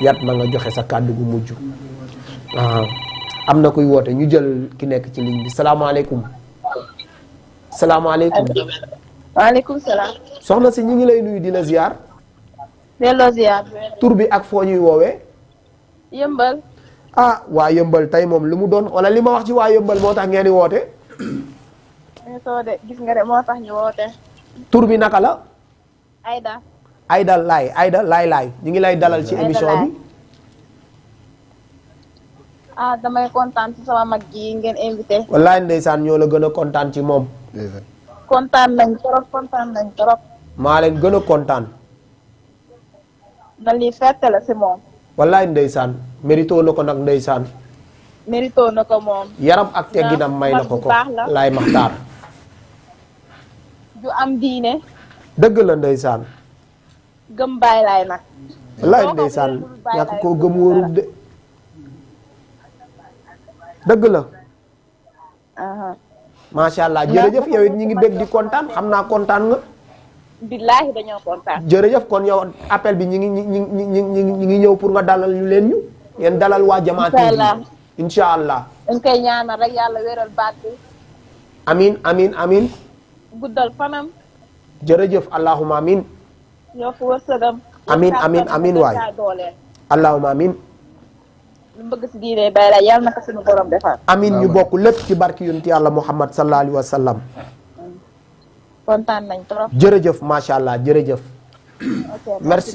Yatma nga joxe sa kàddu gu mujj am na kuy woote ñu jël ki nekk ci ligne bi salaamaaleykum waaleykum salaam. soxna si ñu ngi lay nuyu di la ziar. delloo ziar. tur bi ak foo ñuy woowee. yëmbal. ah waa yëmbal tey moom lu mu doon wala li ma wax ci waa yëmbal moo tax ngeen di woote. soo de gis nga de moo tax ñu woote. tur bi naka la. Aïda. Aïda laay ñu ngi lay dalal ci émission bi. ah damay kontaan ci sama mag ji ngeen invité. wallaay ndeysaan ñoo la gën a kontaan ci moom. kontaan nañ trop. maa leen gën a kontaan. na lii fette la si moom. wallaay ndeysaan mérito na ko nag ndeysaan. mérito na ko moom. yaram ak tegginam may na ko ko laay maxtaar. ju am diine. dëgg la ndeysaan. gëm Baay Laay nag. wallaay ndeysaan ñàkk koo gëm wóorul de. dëgg la. macha allah jërëjëf yow it ñi ngi bég di kontaan xam naa kontaan nga. billaahi dañoo kontaan. jërëjëf kon yow appel bi ñi ngi ñëw pour nga dalal ñu leen ñu. ngeen dalal waa Jamaa TV. incha allah. dañ koy ñaanal rek yàlla wéral baat bi. amin guddal fanam. jërëjëf allahumma amin. yokk wërsëgam. amin waay. allahumma amin. lu mu bëgg si diine Baay Laay yàlla na ko suñu borom defal. amin ñu bokk lépp ci barki yonent yàlla Muhammad sallallahu alayhi wa sallam. kontaan nañ trop. jërëjëf macha allah jërëjëf.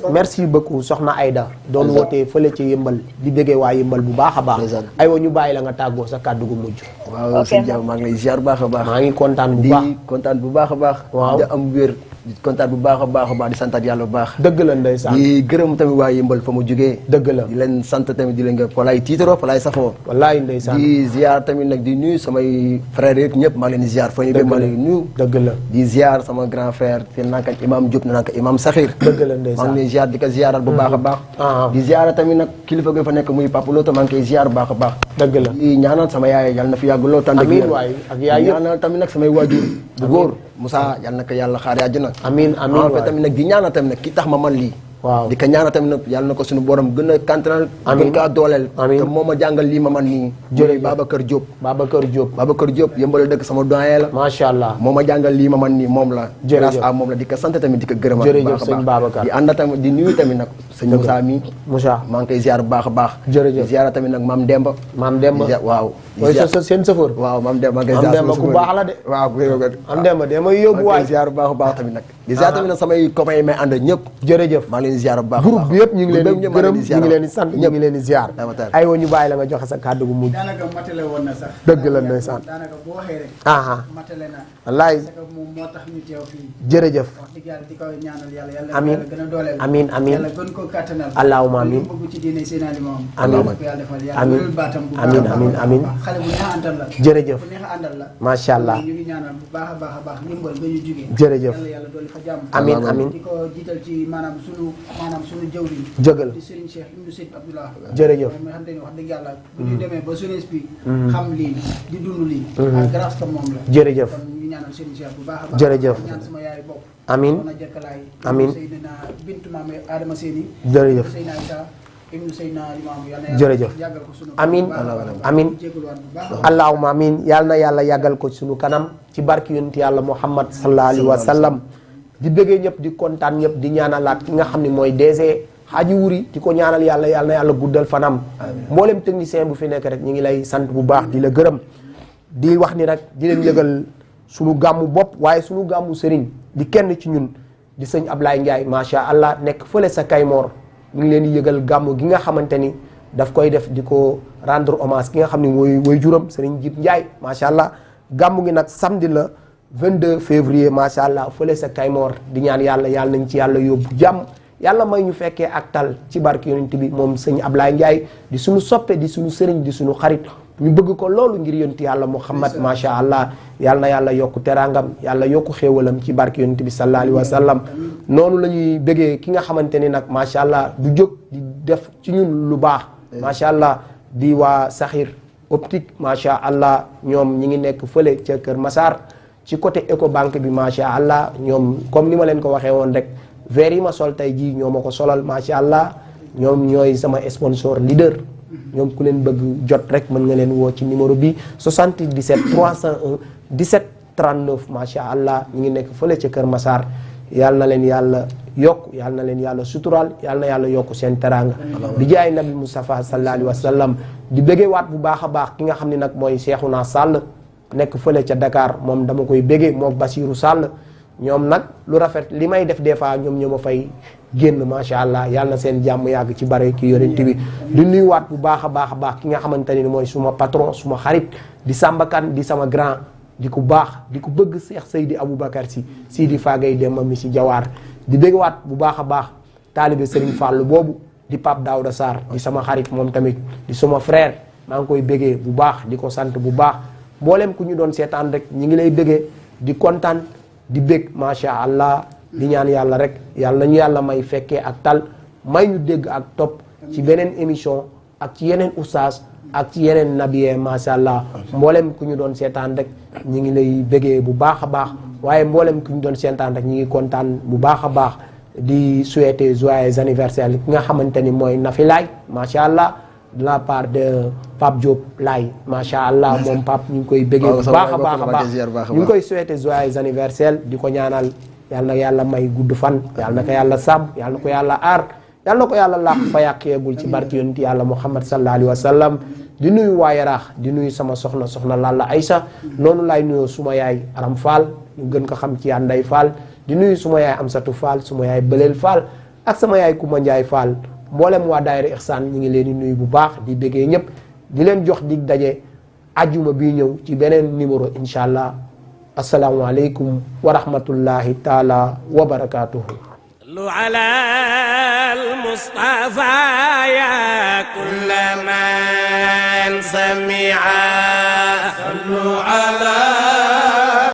merci beaucoup soxna Aïda doon wootee fële ci yëmbal di bëggee waa yëmbal bu baax a baax. aywa ñu bàyyi la nga tàggoo sa kàddu gu mujj. waaw sëñ Diaw maa ngi lay ziar bu baax a baax. maa ngi kontaan bu baax di kontaan bu baax a baax. waaw di am wér di kontaan bu baax a baax di santaat yàlla bu baax. dëgg la ndeysaan di gërëm tamit waa yëmbal fa mu jógee. dëgg la di leen sant tamit di leen nga fa laay tiitaroo fa laay safoo. wallaay ndeysaan di ziar tamit nag di nuyu samay frères yëpp ñëpp maa ngi leen di ziar fa ñu maa ngi leen di nuyu. dëgg la di ziar sama grand frère te nanka imam Diop na nanka imam Sakhir. dëgg la ndeysaan maa ngi leen ziar di ko ziaral bu baax a baax. di ziar tamit nag kilifa gi fa nekk muy Papa Loto maa ngi koy ziar bu baax a baax. dëgg la di ñaanal sama yaay yàlla na fi yàgg lool. amiin waay ak yaay yëpp ñaanal tamit nag samay waajur bu góor Moussa yàlla na ko yàlla xaare àjjana. amiin waay tamit nag di ñaanal tamit nag ki tax ma man lii. waaw di ko ñaanal tamit nag yàlla na ko suñu borom gën a kantanal. gën kaa dooleel. te moo ma jàngal lii ma man nii. jërëjëf Babacar Diop yëmbal dëkk sama doyen la. macha allah moo ma jàngal lii ma man nii moom la. jërëjëf grâce à moom la di ko sant tamit di ko gërëmal. jërëjëf sëñ Babacar di ànd tamit di nuyu tamit nag sëñ Moussa mi. Moussa maa ngi koy ziar bu baax a baax. jërëjëf di ziar tamit nag maam Demba. waaw. mooy seen sëfër. waaw maam Demba maam Demba ku baax la de. waaw maam Demba de may yóbbu waay. ziar bu baax a baax tamit nag. di ziar tamit nag samay copains yi may ànd ñëpp. jërëjëf maa ngi leen di ziar bu baax. groupe bi yëpp ñu ngi leen di gërëm ñu ngi leen di sant ñu ngi leen di ziar. aywa ñu bàyyi la nga joxe sa kàddu gu mujj. daanaka matale woon na sax. dëgg la ndeysaan. daanaka boo waxee rek. matale na. wallaay. parce que moom moo tax ñu teew fii. jërëjëf. wax dëgg yàlla di ko ñaanal yàlla. yàlla amiin gën a dooleel. amiin yàlla gën ko kattanal. allahumma amiin bëgg ci diine seen alimam. amiin yàlla defal yàlla amiin wéral baatam bu amiin amiin amiin. xale bu neex a àndal la. jërëjëf bu neex a àndal la. macha allah ñu ngi ñaanal bu baax a baax yëmbal nga ñu jugee. jërëjëf yàlla dooli fa jàmm. amiin amiin. di ko jiital ci maanaam sunu jëwriñ. jëgal di Serigne Cheikh ibnu Seyd Abdoulah. jërëjëf moom nga xam te ni wax dëgg yàlla bu ñu demee ba jeunesse bi xam lii di dund lii ak grâce que moom la jërëjëf kon ñu ñaanal Serigne Cheikh bu baax a baax jërëjëf ñaan sama yaay bopp amiin na jëkkalaay amiin Seydina bintu maam Adama Séni jërëjëf Seydina Issa ibnu Seydina Limaamu yàlla jërëjëf yàggal ko sunu amiin amiin allahumma amiin yàlla na yàlla yàggal ko sunu kanam ci barki yonent yàlla Muhammad sallallahu alayhi wa sallam di bëggee ñëpp di kontaan ñëpp di ñaanalaat ki nga xam ne mooy DG Hadji Wuri di ko ñaanal yàlla na yàlla guddal fanam mboolem technicien bu fi nekk rek ñu ngi lay sant bu baax di la gërëm di wax ni rek di leen yëgal sunu gàmmu bopp waaye sunu gàmmu sëriñ di kenn ci ñun di sëñ Ablaye Ndiaye macha allah nekk fële sa Kaymoor ñu ngi leen di yëgal gàmmu gi nga xamante ni daf koy def di ko rendre hommage ki nga xam ne mooy juram sëriñ Jib Ndiaye macha allah gàmmu gi nag samedi la 22 février macha allah fële sa Kaymoor di ñaan yàlla nañ ci yàlla yóbbu jàmm yàlla may ñu fekkee ak tal ci barke yonent bi moom sëñ Ablaye Ndiaye di suñu soppe di suñu sëriñ di suñu xarit ñu bëgg ko loolu ngir yonent yàlla Muhammad macha allah yàlla na yàlla yokku teraangam yàlla yokku xéewalam ci barke yonent bi sallallahu alayhi wa sallam noonu la ñuy bëggee ki nga xamante ni nag macha allah du jóg di def ci ñun lu baax macha allah di waa Sakhir optique macha allah ñoom ñi ngi nekk fële ca Kër Massar ci côté Ecobank bi macha allah ñoom comme ni ma leen ko waxee woon rek verre yi ma sol tey jii ñoo ma ko solal macha allah ñoom ñooy sama sponsor leader ñoom ku leen bëgg jot rek mën nga leen woo ci numéro bi 77 301 17 39 macha allah ñu ngi nekk fële ca Kër Massar yàlla na leen yàlla yokk yàlla na leen yàlla sutural yàlla na yàlla yokk seen teraanga bi jaay nabi Moustapha sallallahu alayhi wa sallam di bëggee waat bu baax a baax ki nga xam ne nag mooy Cheikhouna Sall nekk fële ca Dakar moom dama koy bëggee mook Basirou Sall ñoom nag lu rafet li may def des fois ñoom ñoo ma fay génn macha allah yàlla na seen jàmm yàgg ci bare ki yonent bi di nuyuwaat bu baax a baax ki nga xamante ni mooy suma patron suma xarit di Sambakan di sama grand di ko baax di ko bëgg Cheikh Seydi Aboubacar si di Fagay Demba mi si Jawaar di bëggwaat bu baax a baax taalibe Serigne Fallou boobu di Pape Daouda Sarr di sama xarit moom tamit di suma frère maa ngi koy bëggee bu baax di ko sant bu baax mboolem ku ñu doon seetaan rek ñi ngi lay bëggee di kontaan di bëgg macha allah di ñaan yàlla rek yàlla nañu yàlla may fekkee ak tal may ñu dégg ak topp ci beneen émission ak ci yeneen oustaz ak ci yeneen nabiyee macha allah mboolem ku ñu doon seetaan rek ñi ngi lay bëggee bu baax a baax waaye mboolem ku ñu doon seetaan rek ñi ngi kontaan bu baax a baax di souhaiter joyeux anniversaire ki nga xamante ni mooy Nafi Laay macha allah de la part de Pape Diop Laay macha allah moom Pape ñu ngi koy bëggee bu baax a baax ñu ngi koy souhaiter joyeux anniversaire di ko ñaanal yàlla na yàlla may gudd fan yàlla na ko yàlla sàmm yàlla na ko yàlla aar yàlla na ko yàlla laax fa yàqeegul ci barki yonent yàlla Muhammad sallallahu alayhi wa sallam di nuyu waa Yaraax di nuyu sama soxna Lalla Aïssa noonu laay nuyoo suma yaay Aram Fall ñu gën ko xam ci yaa Nday Fall di nuyu suma yaay Amsatu Fall suma yaay Bëleel Fall ak sama yaay Kuma Njaay Fall mboolem waa daayira Ihsaan ñu ngi leen di nuyu bu baax di bëggee ñëpp di leen jox dig daje ajjuma bii ñëw ci beneen numéro incha allah asalaamualeykum wa rahmatullahi taala wa barakatuhu صلوا على المصطفى يا كل من سمع صلوا على